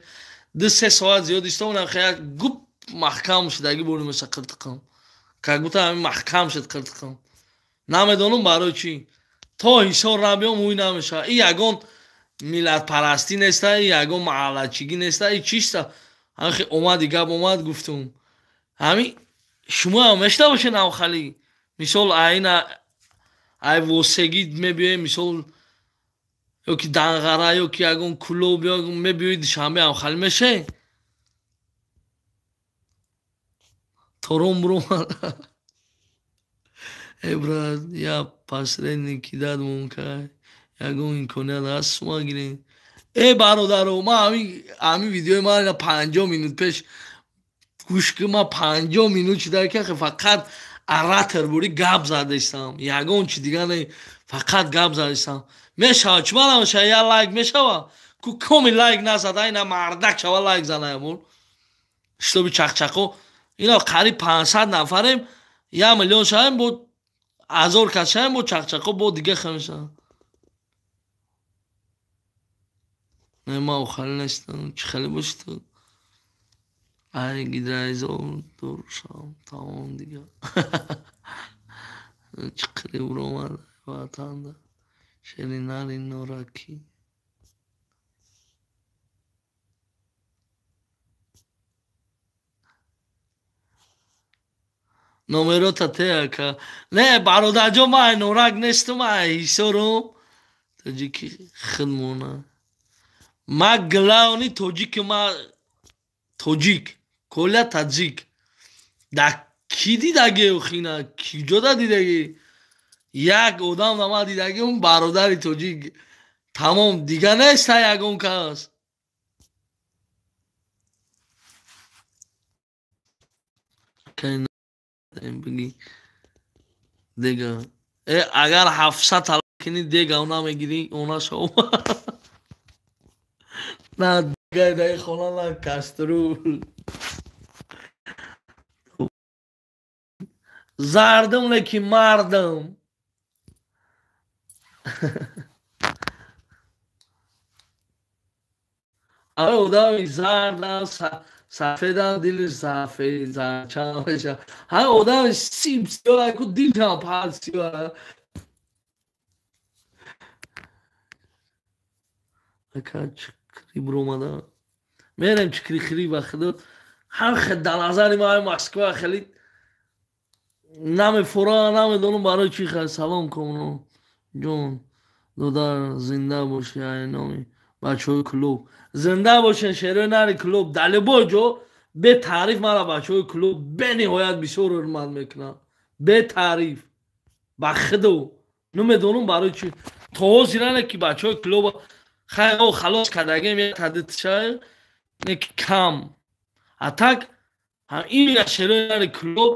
2-3 соат зиёд истом, ина хеле гуп маҳкам шудагӣ бурим меша қиртиқам. Как будто ҳамин маҳкам шуд қиртиқам. Намедонам барои чӣ. То Ҳисор набиём ӯй намешавад. Ин ягон миллатпарастӣ неста, ин ягон маҳаллачигӣ неста, ин чиста. Ҳамин омади гап омад гуфтум. Ҳамин шумоам мешта бошед навхалӣ. Мисол айна ай восегӣ мебиёед, мисол ё ки Данғара, ё ки ягон Кулоб, ё мебиёед Душанбе авхалӣ мешед? Тором буромад. Э брат, я посредник кидад мумкай. Ягон имконият ҳаст шумо гиред. Э бародаро, ман ҳамин видеои ман ина 50 минут пеш гӯш ки ман 50 минут шуда ки фақат оратор бурӣ гап задастам. Ягон чи дига не, фақат гап задастам. Мешава, чӣ ман намешава, я лайк мешава? Ку коми лайк назада, ина мардак шава лайк зана ямур. Шитоби чақчақо. Ина қариб 500 нафарем, 1 миллион шавем, бо 1000 кас шавем, бо чақчақо бо дига хемеша. Не, ман охали нестам, чӣ хеле боши ту? Ай гидроизол дур шавам, тамом дига. Чӣ қири буромад ватанда. Шери нари норакӣ. Номерота те ака. Не, бародарҷон, ман ай норак нестам, ай Ҳисорум. Тоҷики худмона. Ма главни тоҷики, ма тоҷик, коля таҷик. Да ки дидаги охина, киҷода дидаги? Як одам да ма дидаги, он бародари тоҷик. Тамом, дига неста ягон кас. Дега. Э, агар 700 талаб кунӣ, дега она мегирӣ, она шав. На дега даи хона, на каструл. Зардам леки мардам. Ай одами зардам, сафедам, дили сафед, зарчам меша. Ҳар одами сиб сиёҳ ку дилшам пад сиёҳ. Ака чикри буромада. Мерем чикри хири ба худо. Ҳар хел дар назари ман Москва хеле намефура, намедонам барои чӣ. Хел салом Комрон ҷон, додар, зинда бошӣ. Ай номи бачаҳои клуб. Зинда бошен шерои нари клуб. Дар любой ҷо бетаъриф мара бачаҳои клуб бениҳоят бисёр ҳурмат мекунанд. Бетаъриф. Ба худо. Намедонам барои чӣ. То ҳозиране ки бачаҳои клуб хай халос кардагем як тадитша не ки кам. А так ҳам ин шерои нари клуб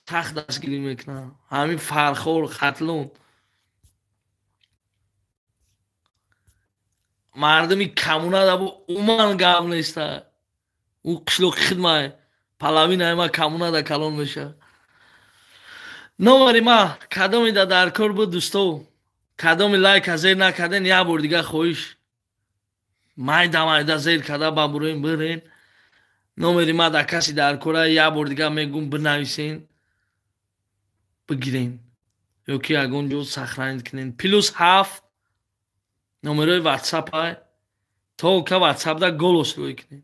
сахт дастгирӣ мекунанд. Ҳамин Фархор, Хатлон. Мардуми коммунада бо уман гап неста. Ӯ қишлоқи хидмай. Половинаи ма коммунада калон меша. Номери ма кадоми дар кор буд дӯсто? Кадоми лайка зер накарден, як бор дига хоҳиш. Майда майда зер карда бабуроем бирен. Номери ма дар каси дар кора як бор дига мегум бинависен. Бигирен. Ё ки ягон ҷо сохранить кунен. Плюс 7 номерои WhatsApp то ка WhatsApp да голос рӯй кунем.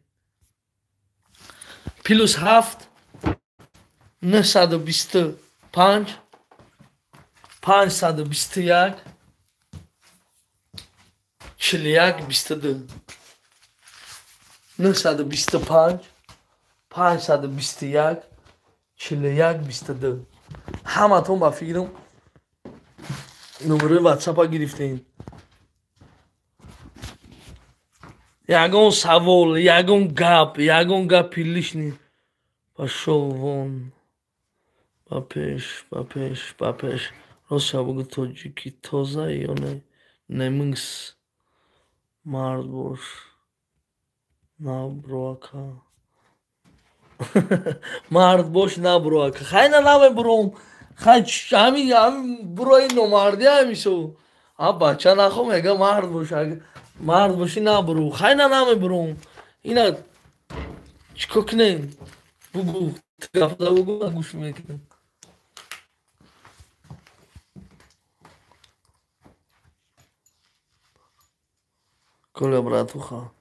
Плюс 7 925 521 41 22 925 521 41 22. Ҳаматон ба фикрам номерои WhatsApp гирифтем. Ягон савол, ягон гап, ягон гапи лишний. Пошёл вон. Ба пеш, ба пеш, ба пеш. Рост бугу тоҷики тоза ё не? Неминс. Мард бош. Набро ака. Мард бош, набро ака. Хай на намебуром. Хай ҳами бурои номардӣ ҳамисо. А бача нахо мега мард бош. Мард бошӣ набуру. Хай на намебуром. Ина чӣ кор кунем? Бугу, гапда бугу, гӯш мекунем. Коля братуха.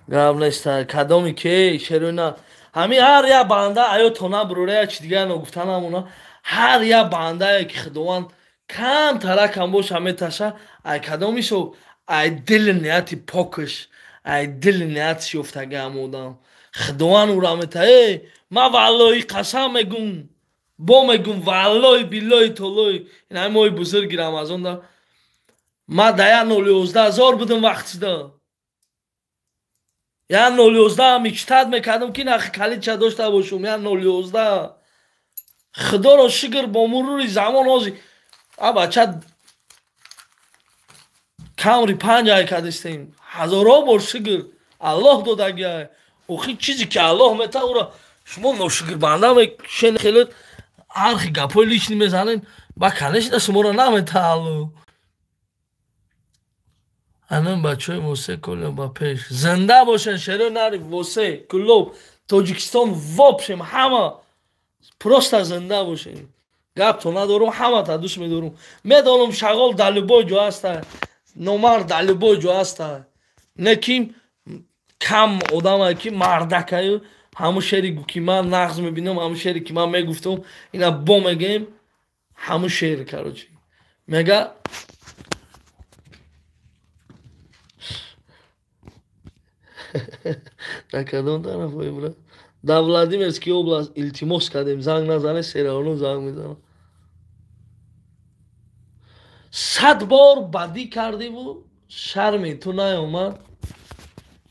Гап нест. Кадоми ки шерона. Ҳами ҳар як банда аё то набурура як чи дигар ногуфта намона. Ҳар як бандае ки Худованд кам таракам боша меташа, ай кадоми шо ай дили нияти покаш, ай дили ниятиш ёфтагиам одам. Худованд ӯра мета. Эй, ман валлоҳи қасам мегум, бо мегум валлоҳи биллоҳи толлоҳи. Ин ҳами моҳи бузурги Рамазон да. Ман да 1.11 зор будам вақтида. 1.11 мечтать мекардам ки нахи калидча дошта бошум. 1.11. Худоро шукр бо мурури замон ҳозир а бача камри 5 ай кардистем. Ҳазорҳо бор шукр Аллоҳ додагиай. Охи чизе ки Аллоҳ мета ӯро шумо ношукрбанда мешен хеле ҳархи гапҳои лични мезанен, ба конечно шуморо намета Аллоҳ. Анам бачаҳои Восе Коля ба пеш. Зинда бошен шерои нари Восе клуб Тоҷикистон вообщем ҳама просто зинда бошен. Гапто надорум, ҳамата дӯст медорум. Медонам шағол дар любой ҷо ҳаста, номард дар любой ҷо ҳаста. Не ки кам одамае ки мардакаю ҳамун шере ки ман нағз мебинам, ҳамун шере ки ман мегуфтам, ина бо мегем, ҳамун шер короче. Мега дар кадом тараф брат? Дар Владимирский область илтимос кардем, занг назане, сераоно занг мезанам. 100 бор бадӣ кардиву шарми ту наёмад.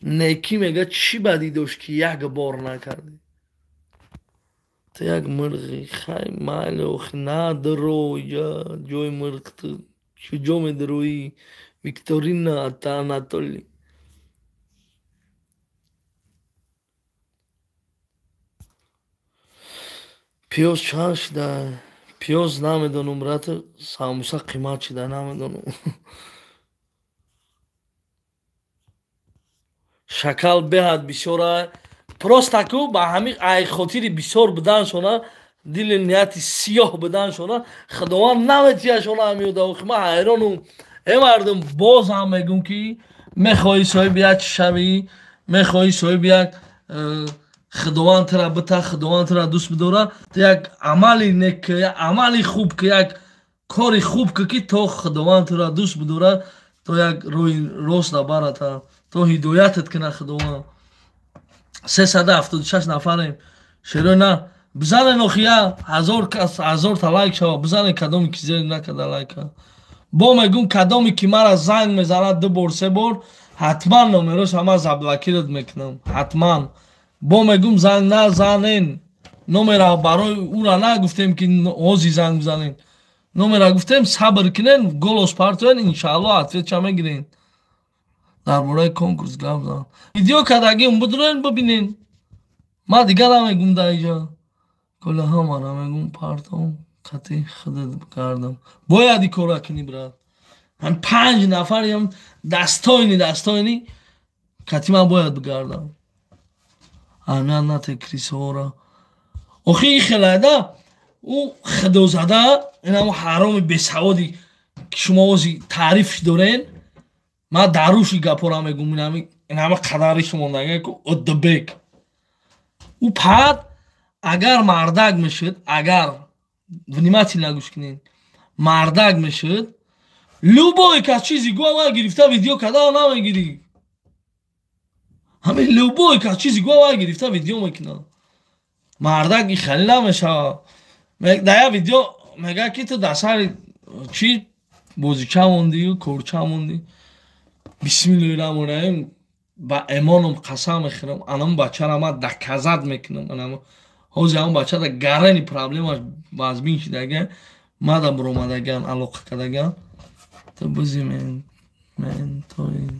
Некӣ мега чӣ бадӣ дошт ки як бор накардӣ? Ту як мирғи, хай майли охи надро я ҷои мирғ ту куҷо медроӣ? Викторина ата Анатолий. Пиёз чанд шуда? Пиёз намедонам, брат, самбуса қимат шуда, намедонам. Шакал беҳад бисёра. Просто ку ба ҳамин ай хотири бисёр буданшона, дили нияти сиёҳ буданшона, Худованд наметияшона ҳамиёда. Охи ман ҳайронум. Э мардум, боз ҳам мегум ки мехоҳӣ соҳиби як чӣ шавӣ, мехоҳӣ соҳиби як Худованд тура бита, Худованд тура дӯст бидора, ту як амали нек, як амали хуб ки, як кори хуб ки, то Худованд тура дӯст бидора, то як роҳи рост набарата. То ҳидоятат кина Худованд. 376 нафарем. Шерои на бизанен охия 1000 кас 1000 та лайк шава, бизанен кадоми ки зер накарда лайка. Бо мегум кадоми ки мара занг мезанад 2 бор 3 бор, ҳатман номерош ҳама заблокировать мекунам. Ҳатман. Бо мегум занг назанен. Номера барои ура нагуфтем ки ҳози занг бизанен. Номера гуфтем сабр кунен, голос партоен, иншааллоҳ ответша мегирен. Дар бораи конкурс гап зан. Видео кардагим будурен бибинен. Ма дигар намегум дар инҷа. Кола ҳамара мегум партом қати худат кардам. Бояд ин кора кунӣ брат. Ҳам 5 нафарям дастоини қати ман бояд бигардам. Аҳамият нате крисора. Охи ин хелайда ӯ худозада ин ҳамо ҳароми бесаводи ки шумо ози таърифш дорен. Ман даруши гапора мегум, ин ҳама қадариш мондага ку оддабек. Ӯ пад агар мардак мешуд, агар внимательно гӯш кунед, мардак мешуд, любой кас чизи гӯя вай гирифта видео карда намегирӣ. Ҳамин любой кас чизи гӯя вай гирифта видео мекунад. Мардак и хеле намешавад. Дар як видео мегӯяд ки ту дар сари чӣ бозича мондию корча мондӣ. Бисмиллоҳи раҳмони раҳим, ба эмоном қасам мехӯрам, анам бачаро ман доказат мекунам. Анам ҳозир ҳамон бача да гарани проблемаш вазбин шидага, мада буромадаган, алоқа кардаган. Ту бизи мен тои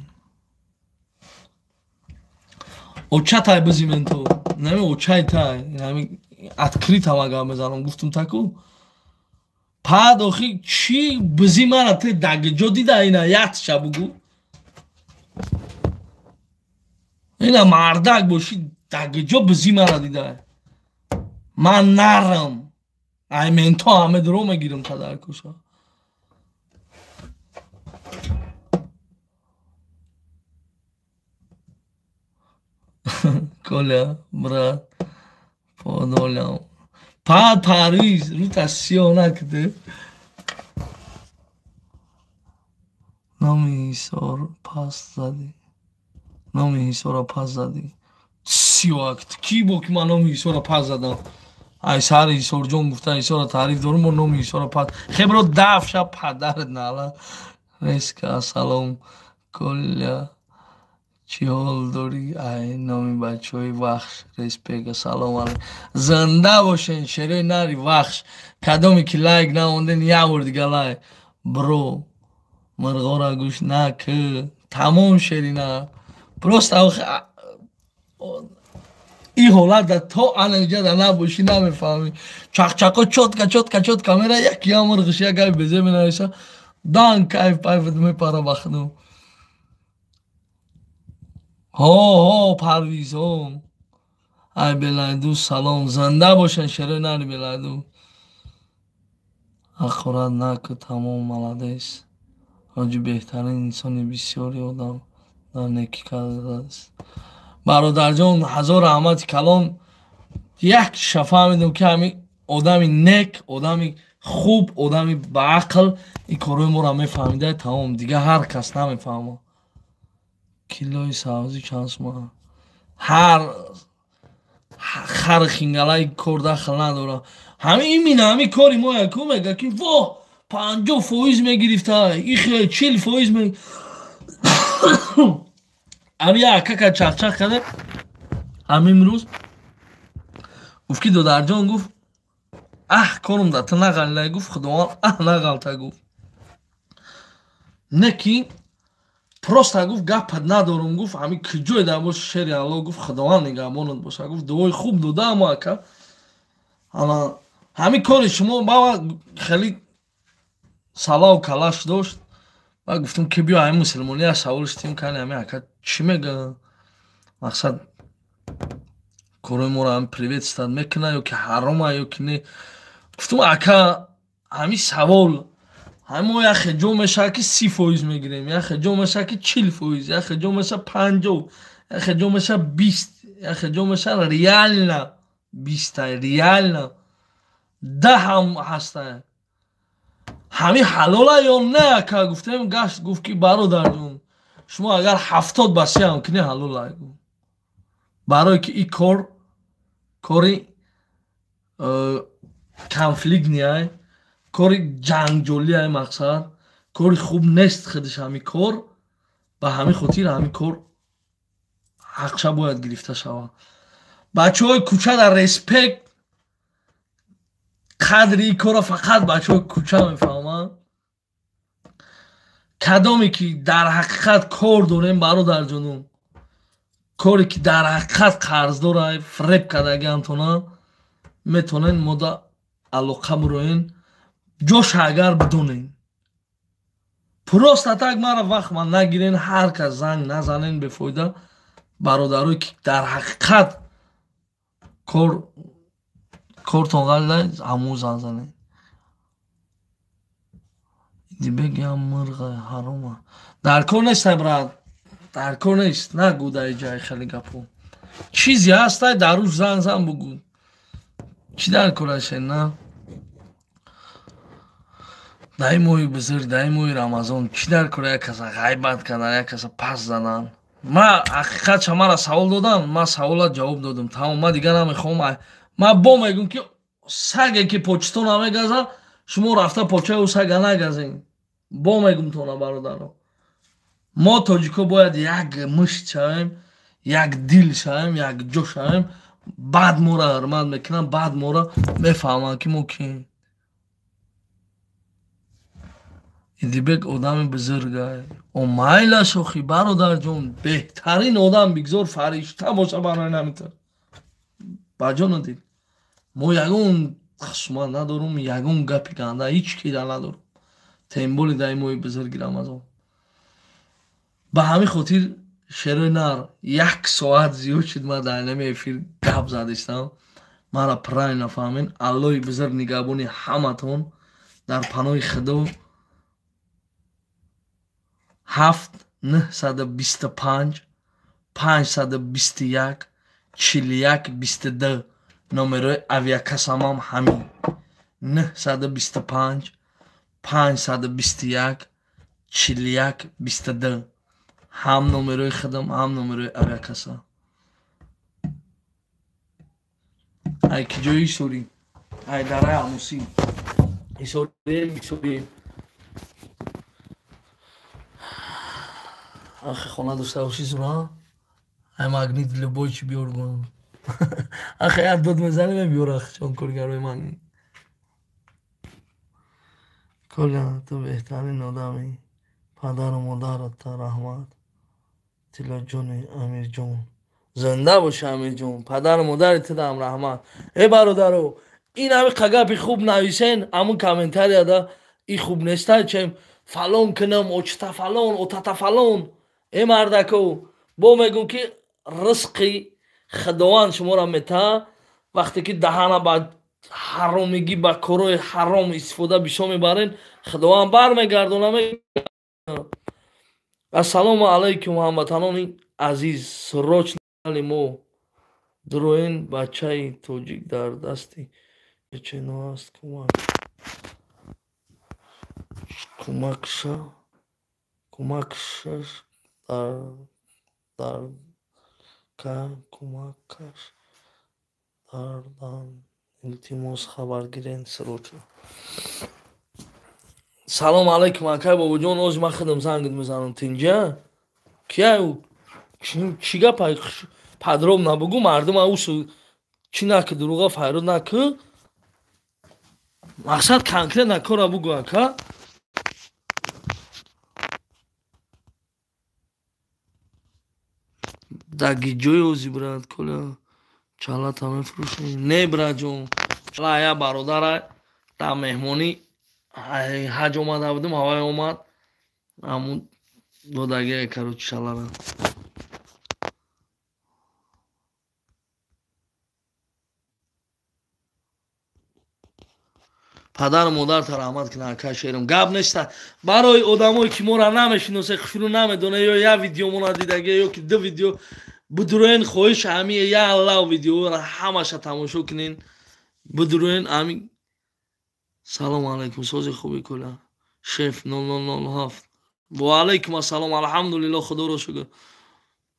очатай бизи мен то нами очай тай нами открыто мага мезанам, гуфтум таку. Пад охи чӣ бизи мара ту дагҷо дида ина якша бугу. Ина мардак бошӣ дагҷо бизи мара дида. Ман нарам. Ай менто ҳаме дурӯғ мегирам тадаркуша. Коля, брат, подолям. Пад Париж, рута сиёҳ накуде. Номи Ҳисор пас задӣ. Номи Ҳисорро пас задӣ. Сиёҳак, кӣ бо ки ман номи Ҳисорро пас задам? Ай сари Ҳисорҷон гуфта Ҳисорро таъриф дорум, бо номи Ҳисорро пас. Хебро дафша падарат нала. Реска, салом, Коля. Чӣ ҳол дорӣ? Ай номи бачаҳои Вахш, респека, салом алейкум. Зинда бошен, шерои нари Вахш. Кадоме ки лайк намонден, як бор дига лайк. Бро, мирғора гӯш накӣ. Тамом шерина. Просто ин ҳолат да то анаҷа да набошӣ намефаҳмӣ. Чақчақо чотка чотка чотка мера, яки ям мирғиш як гапи безе менависа. Дан кайф пайфат мепара ба худо. Ҳо ҳо Парвиз ҳо. Ай Белайду салом, зинда бошен шерои нари Белайду. Ҳақорат накӯ, тамом молодец. Ҳоҷи беҳтарин инсони бисёри одам дар некӣ кардааст. Бародарҷон, ҳазор раҳмати калон. Як ша фаҳмидам ки ҳамин одами нек, одами хуб, одами баақл ин корҳои моро мефаҳмида, тамом. Дигар ҳар кас намефаҳмад. Килои сабзӣ чанд сум? Ҳар хари хингалаи кор дахл надорад. Ҳамин имина ҳамин кори мо яку мега ки воҳ 50% мегирифта, ихе 40% ме. Ҳамин як акака чақчақ карда ҳамин имрӯз гуфт ки додарҷон гуфт аҳ корум да ту нағалилай, гуфт Худованд аҳ нағалта гуфт. Не ки просто гуфт гапат надорум, гуфт ҳамин куҷое дар боши шери Аллоҳ, гуфт Худованд нигаҳбонат боша, гуфт дуои хуб дода амо ака. Ана ҳамин кори шумо баба хеле салаву калаш дошт. Ба гуфтам ки биё ҳамин мусулмония савол шудем, кани ҳамин ака чӣ мегӯяд? Мақсад корои моро ҳам приветствовать мекунад ё ки ҳарома ё ки не. Гуфтам ака ҳамин савол ҳамин мо як ҷо мешавад ки 30% мегирем, як ҷо мешавад ки 40%, як ҷо мешавад 50, як ҷо мешавад 20, як ҷо мешавад реально 20, реально 10 ҳам ҳастанд. Ҳамин ҳалола ё не ака? Гуфтем гашт гуфт ки бародарҷон Шумо агар 70-30 ҳам кунед ҳалол айгу. Барое ки ин кор кори конфликт ай, кори ҷангҷолӣ ай, мақсад кори хуб нест худаш ҳамин кор. Ба ҳамин хотир ҳамин кор ҳақша бояд гирифта шавад. Бачаҳои кӯча дар респект қадри ин корро фақат бачаҳои кӯча мефаҳманд. Кадоме ки дар ҳақиқат кор дорем бародарҷонум, коре ки дар ҳақиқат қарздор ай, фиреб кардагиамтона, метавонен мода алоқа бироен, ҷоша агар бидонен. Просто так мара вақт ман нагирен, ҳар кас занг назанен бефоида. Бародарое ки дар ҳақиқат кортон ғалида, ҳамун занг занен. Дибек ям мырға ҳарома. Дар кор нестай брат, дар кор нест, нагӯ дар ҷаи хеле гапо. Чизе ҳастай дар рӯз занг зан бугӯ. Чӣ дар кораше на? Дар ин моҳи бузург, дар ин моҳи Рамазон чӣ дар кора як каса ғайбат кардан, як каса пас задан? Ма ҳақиқатша мара савол додам, ма савола ҷавоб додам. Тамом, ма дигар намехоҳам. Ма бо мегӯм ки саге ки почто намегазад, шумо рафта почаи ӯ сага нагазен. Бо мегӯм тона бародаро. Мо тоҷико бояд як мушт шавем, як дил шавем, як ҷо шавем. Баъд моро ҳурмат мекунанд, баъд моро мефаҳманд ки мо кием. Идибек одами бузургай. О майлаш охи бародарҷон, беҳтарин одам, бигзор фаришта боша барои намитар. Ба ҷону дил. Мо ягон хусумат надорум, ягон гапи ганда ҳеҷ кида надорум. Темболи дар ин моҳи бузурги Рамазон. Ба ҳамин хотир шерои нар як соат зиёд шуд ман дар инами эфир гап задистам. Мара правильно фаҳмен. Аллоҳи бузург нигаҳбони ҳаматон, дар паноҳи Худо. 7 925 521 41 22 номерои авиакассамам ҳамин. 925 521 41 22 ҳам номерои худам, ҳам номерои авиакасса. Ай ки ҷои Исорӣ? Ай дараи Амусӣ. Исорием, Исорием. Ахи хона дошта бошӣ зура? Ай магнит любой чи биёр гон. Ахи як дод мезанем мебиёр ахи чон коргарои магнит. Коля, ту беҳтарин одамӣ. Падару модарата раҳмат. Тиллоҷони Амирҷон. Зинда боши Амирҷон. Падару модари тудам раҳмат. Э бародаро, ин ҳами гапи хуб нависен, ҳамун комментарияда и хуб нестай чем фалон кунам, очта фалон, отата фалон. Э мардако, бо мегӯм ки ризқи Худованд шуморо метаҳад, вақте ки даҳана ба ҳаромигӣ, ба корҳои ҳаром истифода бисёр мебарен, Худованд бармегардона. Ассалому алайкум ҳамватанони азиз, срочно мо дуроен бачаи тоҷик дар дасти чечено аст, кӯмак кӯмакшаш дар кӯмакаш дардан, илтимос хабар гирен срочно. Салом алайкум акай бобоҷон, оз ман худам зангит мезанам тинҷа. Кия ӯ? Чӣ гап? Подробно бугӯ, мардум аусу чӣ наки, дурӯға файрод наки. Мақсад конкретно кора бугӯ ака. Даги ҷои ози брат, коля чалата мефурӯшӣ? Не братҷон, чала я бародара дар меҳмонӣ ҳаҷ омада будем, ҳавай омад, ҳамун додагия короче чалара. Падару модарта раҳмат кунад ака шерам. Гап неста. Барои одамое ки моро намешиносе, хушрӯ намедонад, ё як видео моро дидагия, ё ки ду видео бидуроен, хоҳиш ҳами як лав видеоро ҳамаша тамошо кунен. Бидуроен ҳами. Салом алайкум, сози хуби коля. Шеф 0007. Ва алайкум ассалом, алҳамдулиллоҳ, худоро шукр.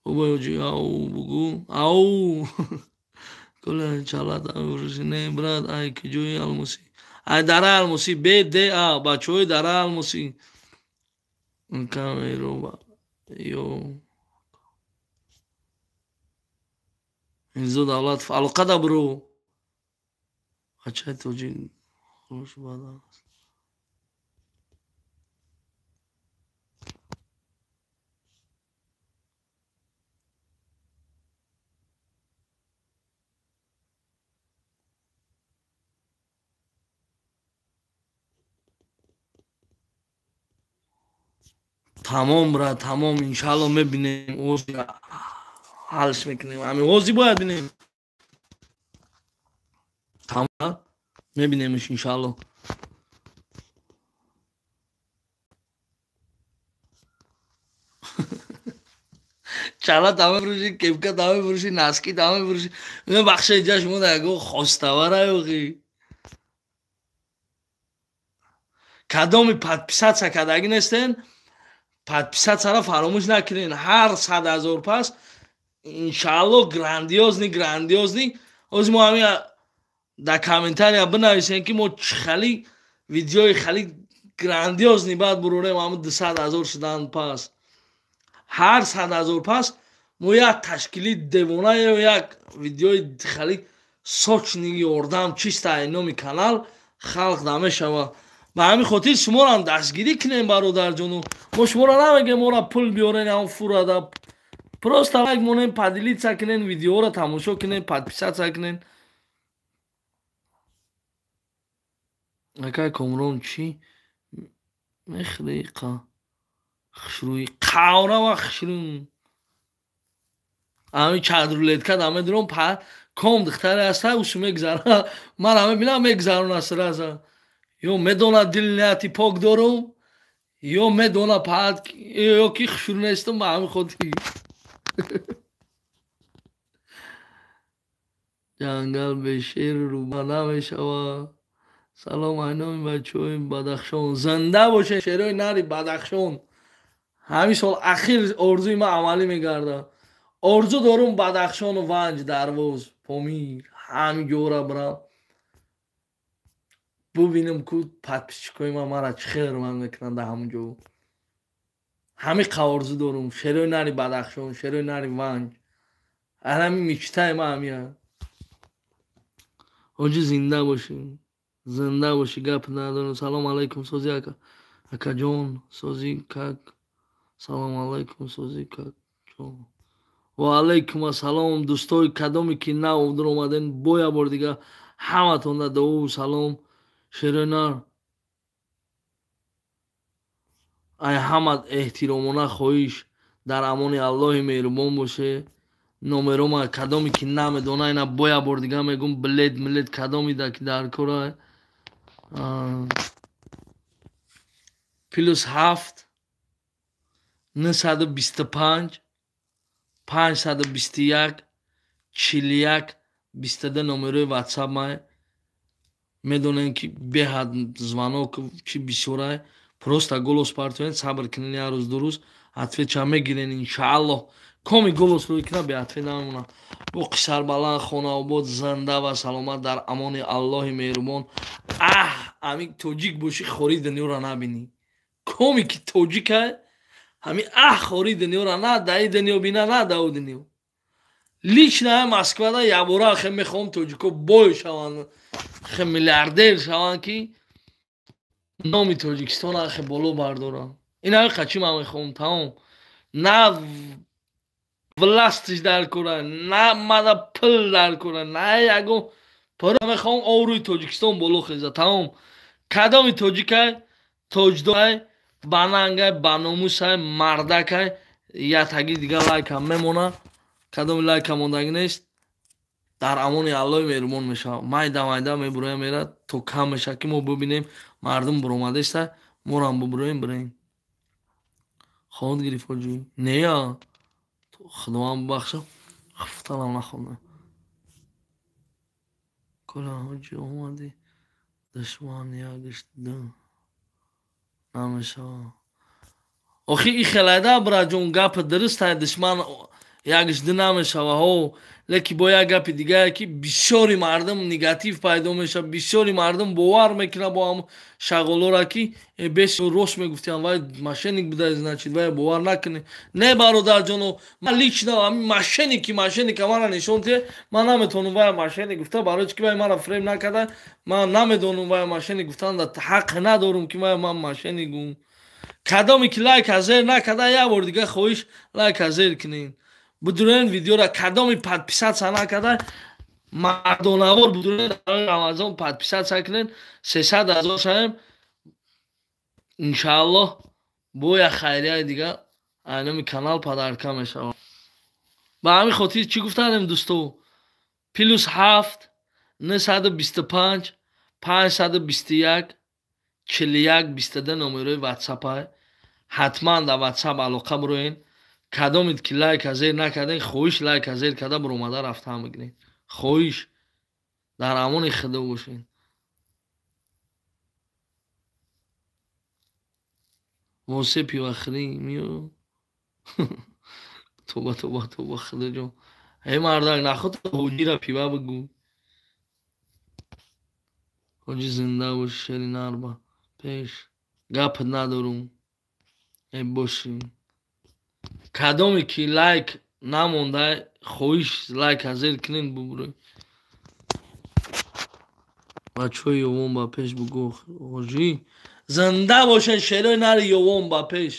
Бобоҷи, ау бугу, ау. Кола чалат амрӯзи не брат, ай куҷои Алмосӣ? Ай дара Алмосӣ, Б Д А, бачаҳои дара Алмосӣ. Камеро ё Инзо Давлатов, алоқа да бро. Бачаи тоҷик хуш бадан аст. Тамом брат, тамом, иншаалло мебинем, ози ҳалш мекунем. Ҳамин ози бояд бинем. Тамом, мебинемш иншаалло. Чала даме фурӯши, кепка даме фурӯши, носки даме фурӯши. Бахша инҷа шумо даго хоставара ёхи. Кадоми подписаться кардагӣ нестен, подписаться фаромӯш накунен. Ҳар 100 000 пас иншаалло грандиозный, грандиозный. Ҳозир мо ҳамин дар комментария бинависем, ки мо чӣ хали видеои хали грандиозный баъд бурорем. Ҳамн 200 000 шудан пас, ҳар 100 000 пас мо як ташкили девона, як видеои хали сочный ёрдам чиста номи канал халқ намешава. Ба ҳамин хотир шуморам дастгирӣ кунем, бародарҷону. Мо шуморо намегем, мора пул биёрен, ҳам фурада. Просто лайк монем, поделиться кунен, видеоро тамошо кунен, подписаться кунен. Акай Комрон, чӣ мехӯри қа хушрӯи қавра ва хушрӯ? Ҳамин чадрулетка дамедуром, ком духтаре ҳаста, усу мегзара, ман ҳаме бинам, мегзарона сразу. Ё медона дилнияти пок дорум, ё медона паат, ё ки хушрӯ нестум. Ба ҳамин хотир ҷангал бешер рӯба намешавад. Салом айноми бачаҳои Бадахшон, зинда бошед, шерои нари Бадахшон. Ҳамин сол ахир орзуи ман амалӣ мегардад. Орзу дорум Бадахшону Ванҷ, Дарвоз, Помир, ҳамин ҷора бирам, бубинам, ку подписчикои ман мара чӣ хел ҳурмат мекунанд дар ҳамон ҷо. Ҳамин қа орзу дорум, шерои нари Бадахшон, шерои нари Ванҷ, ҳамин мечтаи ман ҳамин. Ҳоҷӣ, зинда бошӣ, зинда бошӣ, гап надорам. Салом алайкум, сози ака, акаҷон, сози как? Салом алайкум, сози как ҷон? Ва алайкум ассалом. Дӯстои кадоме ки нав омаден, бо як бор дига ҳаматонда дуову салом. Шерои нар, ай ҳама эҳтиромона хоҳиш, дар амони Аллоҳи меҳрубон боше. Номерома кадоме ки намедона, ина бо як бор дига мегум, билет милет кадомида ки дар кора, +7 925 521 41 22 номерои ватсап май. Медонем, ки беҳад звонок чи бисёрай. Просто голос партоен, сабр кунен, як рӯз, 2 рӯз ответча мегирен, иншааллоҳ. Коми голос рӯй кина, беответ намемонад. Боқи сарбаланд, хонаобод, зинда ва саломат, дар амони Аллоҳи меҳрубон. Аҳ, ҳамин тоҷик бошӣ, хори дунёро набинӣ. Коми ки тоҷикай, ҳамин аҳ, хори дунёро на даи дунё бина, на дао дунё. Лично Москвада якбора хе мехоҳам тоҷико бой шаванд, хе миллиардер шаванд, ки номи Тоҷикистона хе боло бардоранд. Ин ҳамин қачи ман мехоҳам, тамом. На властиш дар кора, на мада пул дар кора, на ягон пора. Мехоҳам обрӯи Тоҷикистон боло хеза, тамом. Кадоми тоҷикай, тоҷдорай, банангай, баномусай, мардакай, ятаги дига лайкам мемона. Кадоми лайка мондагӣ нест, дар амони Аллоҳи меҳрубон мешавад. Майда майда мебуроя, мерад, то кам мешавад, ки мо бибинем, мардум буромадаиста, морам бубуроем, бирем. Хоҳад гирифт ҳоҷӣ? Нея, худованд бубахша, хуфтанам нахондам. Кола ҳоҷӣ, омадӣ, душман якш ду намешавад. Охи и хелайда браҷон гап дуруст ай душман якш ду намешава ҳо, леки бо як гапи дигае ки бисёри мардум негатив пайдо мешава, бисёри мардум бовар мекунад бо ҳам шағолора ки бес рост мегуфтиям, вай мошенник буда, значит вай бовар накунӣ. Не бародарҷоно, ман лично ҳамин мошенники мошенника мара нишон те, ман наметавонам вай мошенник гуфта, барои чи ки вай мара фрейм накарда, ман намедонам вай мошенник гуфтан ҳақ надорум ки вай ман мошенник гум. Кадоме ки лайка зер накарда, як бор дига хоҳиш лайка зер кунед. Будурен видеора кадоми подписаться накарда, мардонавор будурен Рамазон подписаться кунед, 300 000 шавем. Иншааллоҳ бо як хайрияи дига айноми канал падарка мешавад. Ба ҳамин хотир чӣ гуфтанем дӯсто? Плюс 7 925 521 41 22 номерои ватсапай. Ҳатман дар ватсап алоқа бироен. Кадомид ки лайка зер накарден, хоҳиш лайка зер карда биромада рафтан бигиред. Хоҳиш дар амони худо бошед. Восе пивахӯрӣ миё. Тоба тоба тоба худоҷон. Эй мардак наход ҳоҷира пива бигӯ. Ҳоҷи зинда бош шери нарба. Пеш гап надорум. Эй боши. Кадоме ки лайк намонда, хоҳиш лайка зер кунед бубуред. Бачаҳои Ёвон ба пеш бугӯ ҳоҷӣ. Зинда бошед шерои нари Ёвон ба пеш.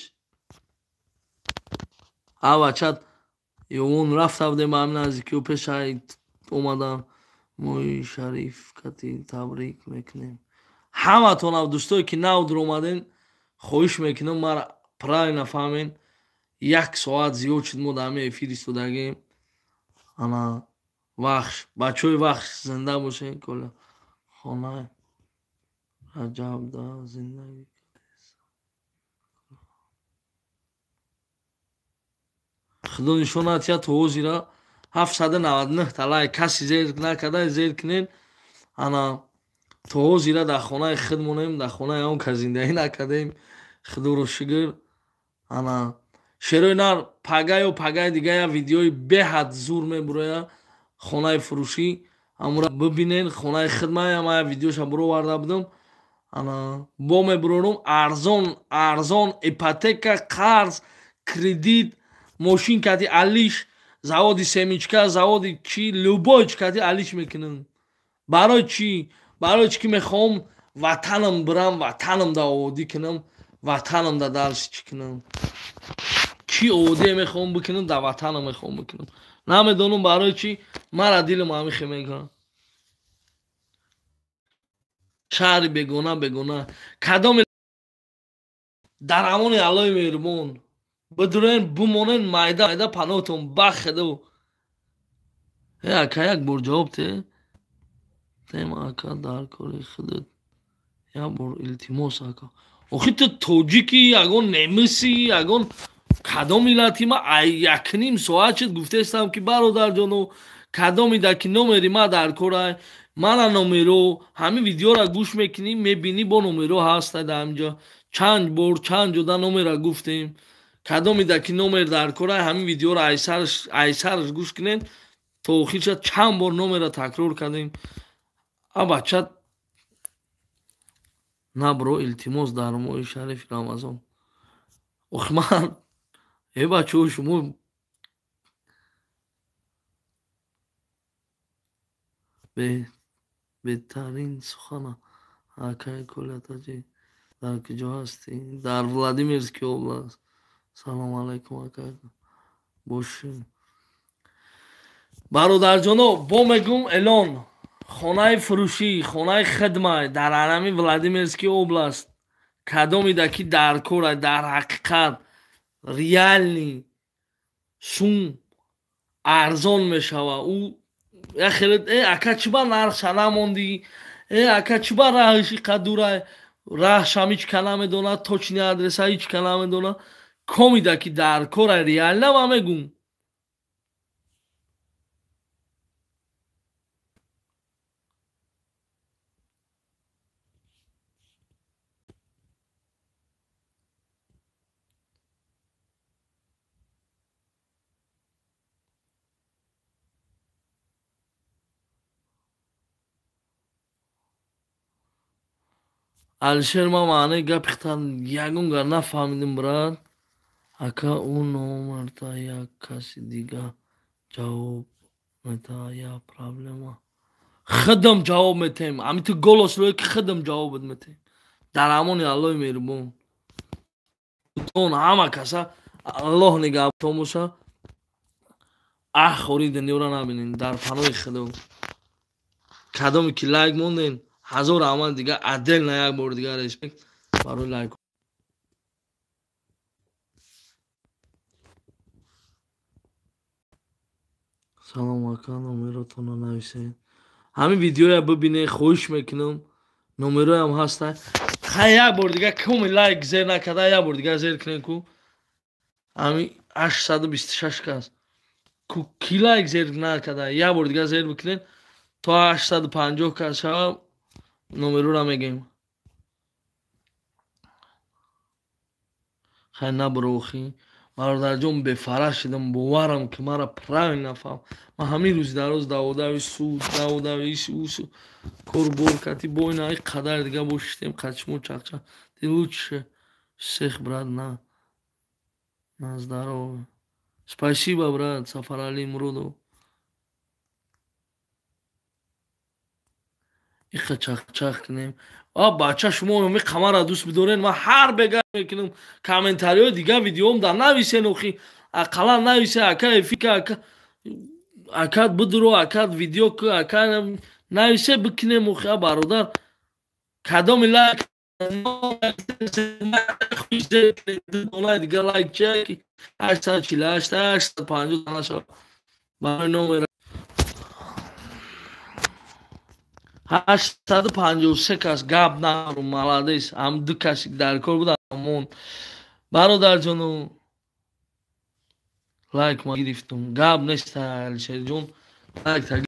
А бачат Ёвон рафта будем ба ҳамин наздикиҳо пеш омадан. Моҳи шариф кати табрик мекунем. Ҳаматонам дӯстое ки нав дуромадем, хоҳиш мекунам мара правильно фаҳмед. Як соат зиёд шуд мо дар ҳамин эфир истодагем. Ана вахш, бачаҳои вахш зинда бошед. Коля хонаи Раҷаб да зиндагӣ. Худо нишонат я то ҳозира 799 та лайк каси зер накарда, зер кунед. Ана то ҳозира дар хонаи худ монем, дар хонаи он ка зиндагӣ накардем. Худоро шукр. Ана шерои нар пага ё пагаи дига я видеои беҳад зур мебуроя хонаи фурӯшӣ. Амура бибинен хонаи хидмая, ман видеоша буроварда будам. Ана бо мебурорум арзон арзон ипотека, қарз, кредит, мошин кати алиш, заводи семичка, заводи чи, любой чи кати алиш мекунам. Барои чи? Барои чи ки мехоҳам ватанам бирам, ватанам да оводӣ кунам, ватанам да дарс чӣ кунам. Чӣ оводие мехоҳам бикунам, дар ватанам мехоҳам бикунам. Намедонам барои чи мара дилам ҳамихе мегӯяд. Шаҳри бегона бегона. Кадоме дар амони Аллоҳи меҳрубон бидурен бумонен майда майда паноҳтон бахеду. Э ака як бор ҷавоб те. Тем ака дар кори худат як бор илтимос ака. Охи ту тоҷики, ягон немиси, ягон кадом миллати ма якним соат шуд гуфтаистам ки бародарҷоно кадомида ки номери ма дар корай, мана номеро, ҳамин видеора гӯш мекунӣ, мебинӣ бо номеро ҳаста дар ҳаминҷо. Чанд бор чанд ҷода номера гуфтем. Кадомида ки номер дар корай, ҳамин видеора айсараш гӯш кунед то охирша чанд бор номера такрор кардем. А бача набро илтимос дар моҳи шарифи Рамазон. Ох ман э бачаҳо шумо беҳтарин сухана. Акай Коля таҷи дар куҷо ҳастӣ? Дар Владимирский област. Салом алайкум ака. Бошед. Бародарҷоно, бо мегӯм элон хонаи фурӯшӣ, хонаи хидмай дар ҳарами Владимирский област. Кадомида ки дар кора, дар ҳақиқат реални сум арзон мешава. Ӯ я хеле ака чӣ ба нархша намондӣ? Ака чӣ ба раҳиш иқад дурай? Раҳшам ҳеч ка намедонад, точни адреса ҳеч ка намедонад. Комида ки дар кора реально ман мегӯм. Алишер, ман маънаи гапи хитан ягон гар нафаҳмидим, брат. Ака, ӯ номарда як каси дига ҷавоб метаҳад, я проблема. Худам ҷавоб метаҳем. Ҳамин ту голос рӯе ки худам ҷавобат метаҳем. Дар амони Аллоҳи меҳрубон. Тон ҳама каса Аллоҳ нигаҳбон боша. Аҳ, хори дунёро набинен, дар паноҳи Худо. Кадоме ки лайк монден, ҳазор амал дига отдельно як бор дига респект барои лайк. Салом ака, номеротонро нависед. Ҳамин видеоя бибинед, хоҳиш мекунам. Номероям ҳаста. Хай як бор дига коми лайк зер накарда, як бор дига зер кунед ку. Ҳамин 826 кас. Ку ки лайк зер накарда, як бор дига зер бикунед то 850 кас шава, номерора мегем. Хай наброхи. Бародарҷон, бефара шидам, боварам ки мара правильно нафаҳм. Ман ҳамин рӯзи дароз даводави суд, даводави ис корбор кати бо ина ин қадар дига бошистем, қачмо чақча. Ты лучше всех, брат, на здоровье. Спасибо, брат, Сафарали Муродов. Иқа чақчақ кунем. А бача, шумо ми қамара дӯст бидорен, ман ҳар бега мекунам комментариҳои дига видеом дар нависен, охи ақаллан нависе ака эфика, ака акат бидуро, акат видео ку, ака нависе бикунем, охи. А бародар, кадоми лайк дига лайк чия ки 848 850 дана шава барои номер 853 кас. Гап нару, молодец. Ҳам ду каси дар кор буда мон. Бародарҷону, лайк ма гирифтум, гап нест. Алишерҷон, лайк та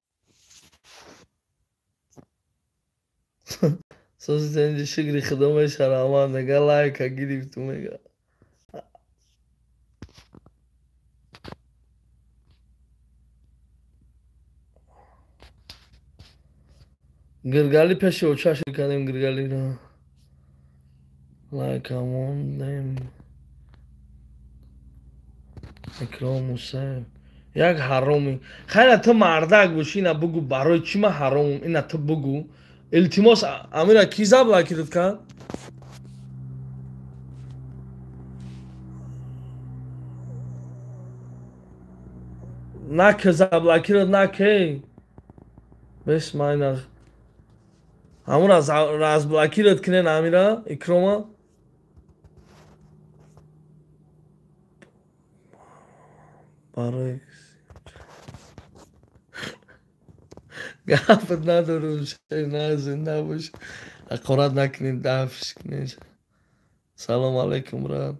созитенҷи, шукри худо мешараман. Мега лайка гирифтум, мега. Гиргали пеши очаш кардем гиргалиро. Лайка мондем. Икром Мусаев. Як ҳароми. Хайра, ту мардак бошӣ, ина бугу, барои чӣ ман ҳаромам, ина ту бугу. Илтимос, Амира, ки заблокировать кард? Наке заблокировать, наке. Бес майна. Ҳамура разблокировать кунен Амира, Икрома. Барои гапат надорум, шер, зинда бош. Ҳақорат накунед, дафш кунед. Салом алейкум, брат.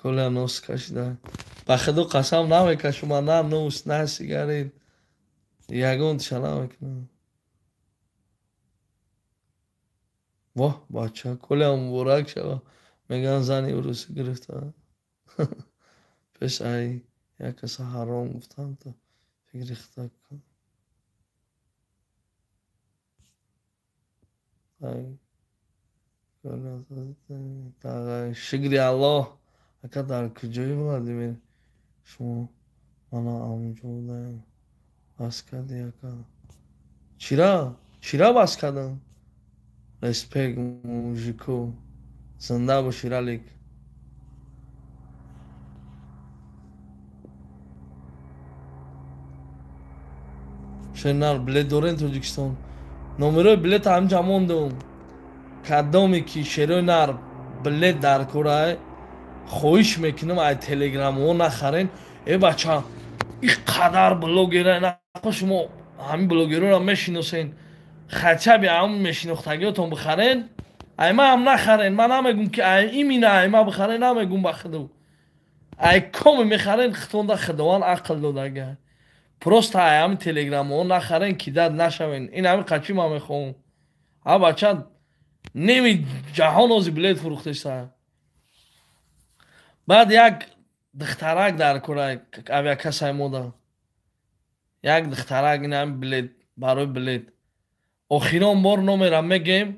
Коля нос кашида. Ба худо қасам, намекашум, ман на нос, на сигарет. Ягон тиша намекунам. Воҳ, бача, Коля муборак шава. Меган зани урусӣ гирифта. Пеш ай як каса ҳаром гуфтам, то фикри худо кун. Шукри Аллоҳ. Ака, дар куҷои Владимир шумо? Мана амҷо будаем. Бас кардӣ, ака? Чира? Чира бас кардам? Респект мужику. Зинда бошӣ, Ралик. Шенар, билет дорен Тоҷикистон? Номерои билет ҳамҷа мондум. Кадоме ки шерои нар билет дар корай, хоҳиш мекунам, ай телеграмҳо нахарен. Э бача, ин қадар блогера нақа, шумо ҳамин блогерора мешиносен, хотя бы ҳамн мешинохтагиотон бихарен, ай ма ҳам нахарен. Ман намегум ки ай имина ай ма бихарен, намегум ба худу. Ай коме мехарен, хитонда Худованд ақл додага. Просто ай ҳамин телеграмҳо нахарен, ки дад нашавен. Ин ҳамин қачи ман мехоҳам. А бача, ними ҷаҳон ози билет фурӯхтеста. Баъд як духтарак дар кора авиакассаи мода. Як духтарак ин ҳамин билет, барои билет. Охирон бор номерам мегем.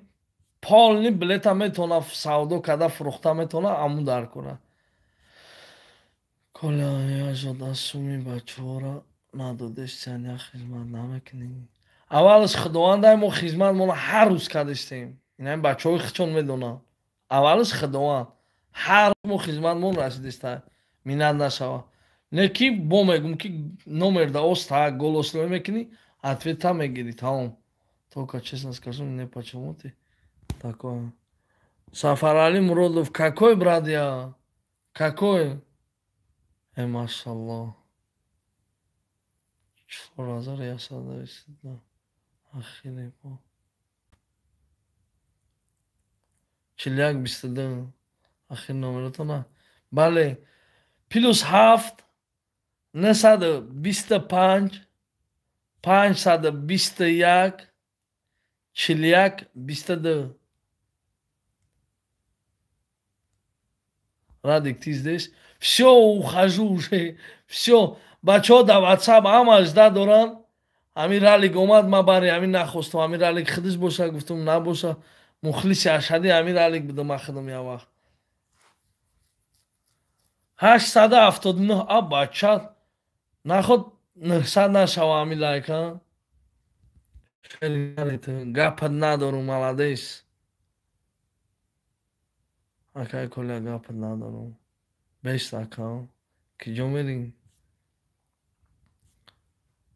Полный билета метавона савдо карда фурӯхта метавона, аму дар кора. Коля яжода суми бачаҳоро надодестиян, як хизмат намекунӣ. Аввалаш худовандай, мо хизматмонро ҳар рӯз кардистем. Ина бачаҳои худшон медонанд. Аввалаш худованд. Ҳар рӯз мо хизматмон расидиста. Миннат нашава. Не ки бо мегум ки номер да оста голословӣ мекунӣ, ответа мегирӣ, тамом. Только честно скажу мне, почему ты такой? Сафарали Муродов, какой брат я? Какой? Э, машалло. 4122. Ахири бо. 41 22. Ахир номератона. Бале. +7 925 521 41 22. Радик, ты здесь? Всё, ухожу уже. Всё. Бачаҳо дар WhatsApp ҳама жда доранд. Ҳамин ралик омад, ман бари ҳамин нахостам. Ҳамин ралик худиш боша, гуфтум набоша. Мухлиси ашадӣ ҳамин ралик будам ман худам як вақт. 879. А бача, наход 900 нашава ҳамин лайка. Гапат надорум, молодец. Акай Коля, гапат надорум. Бест, ака. Киҷо мерӣ?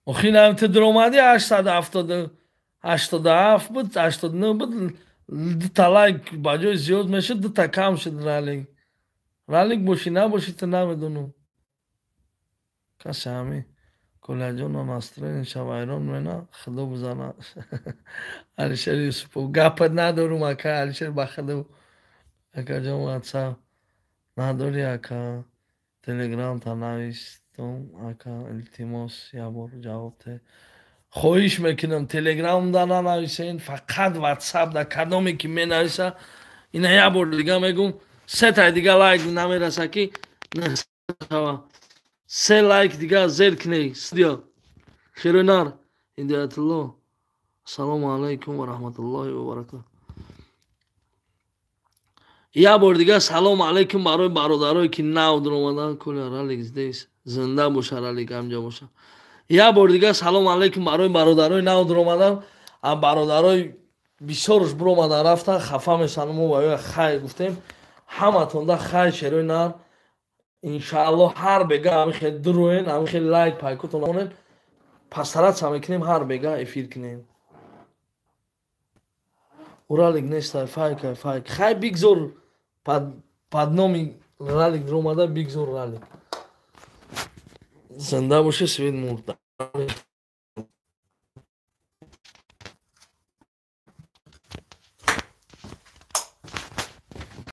Охи нам ту дуромадӣ, 887 буд, 89 буд, дута лайк ба ҷои зиёд мешуд, дута кам шуд ралик. Ралик бошӣ набошӣ, ту намедонам. Касе ҳамин Коляҷонро настроениеша вайрон мена, худо бизана. Алишер Юсупов, гапат надорум, ака Алишер, ба худо. Акаҷон, WhatsApp надорӣ, ака? Телеграмта навистум, ака, илтимос, якбор ҷавоб те. Хоҳиш мекунам, телеграмда нанависен, фақат WhatsApp да кадоме ки менависа, ина як бор дига мегум, сетай дига лайк намераса ки се лайк дига зер куней. Студия Шеринар Ҳидоятулло. Ассалому алайкум ва раҳматуллоҳи ва баракатуҳ. Як бор дига салом алайкум барои бародарое ки нав дуромадан. Коля, ралик здесь. Зинда боша ралик, ҳамҷо боша. Як бор дига салом алайкум барои бародарои нав дуромадан. А бародарои бисёруш буромадан рафтан, хафа мешаванд. Мо ба ё хайр гуфтем. Ҳаматонда хайр, шерои нар. Иншааллоҳ, ҳар бега ҳамин хел дуроен, ҳамин хел лайк пайкотон монен. Постараться мекунем ҳар бега эфир кунем. Уралик нестай, файкай, файк. Хай, бигзор под номи ралик дуромада, бигзор ралик. Зинда боше, свет мурд.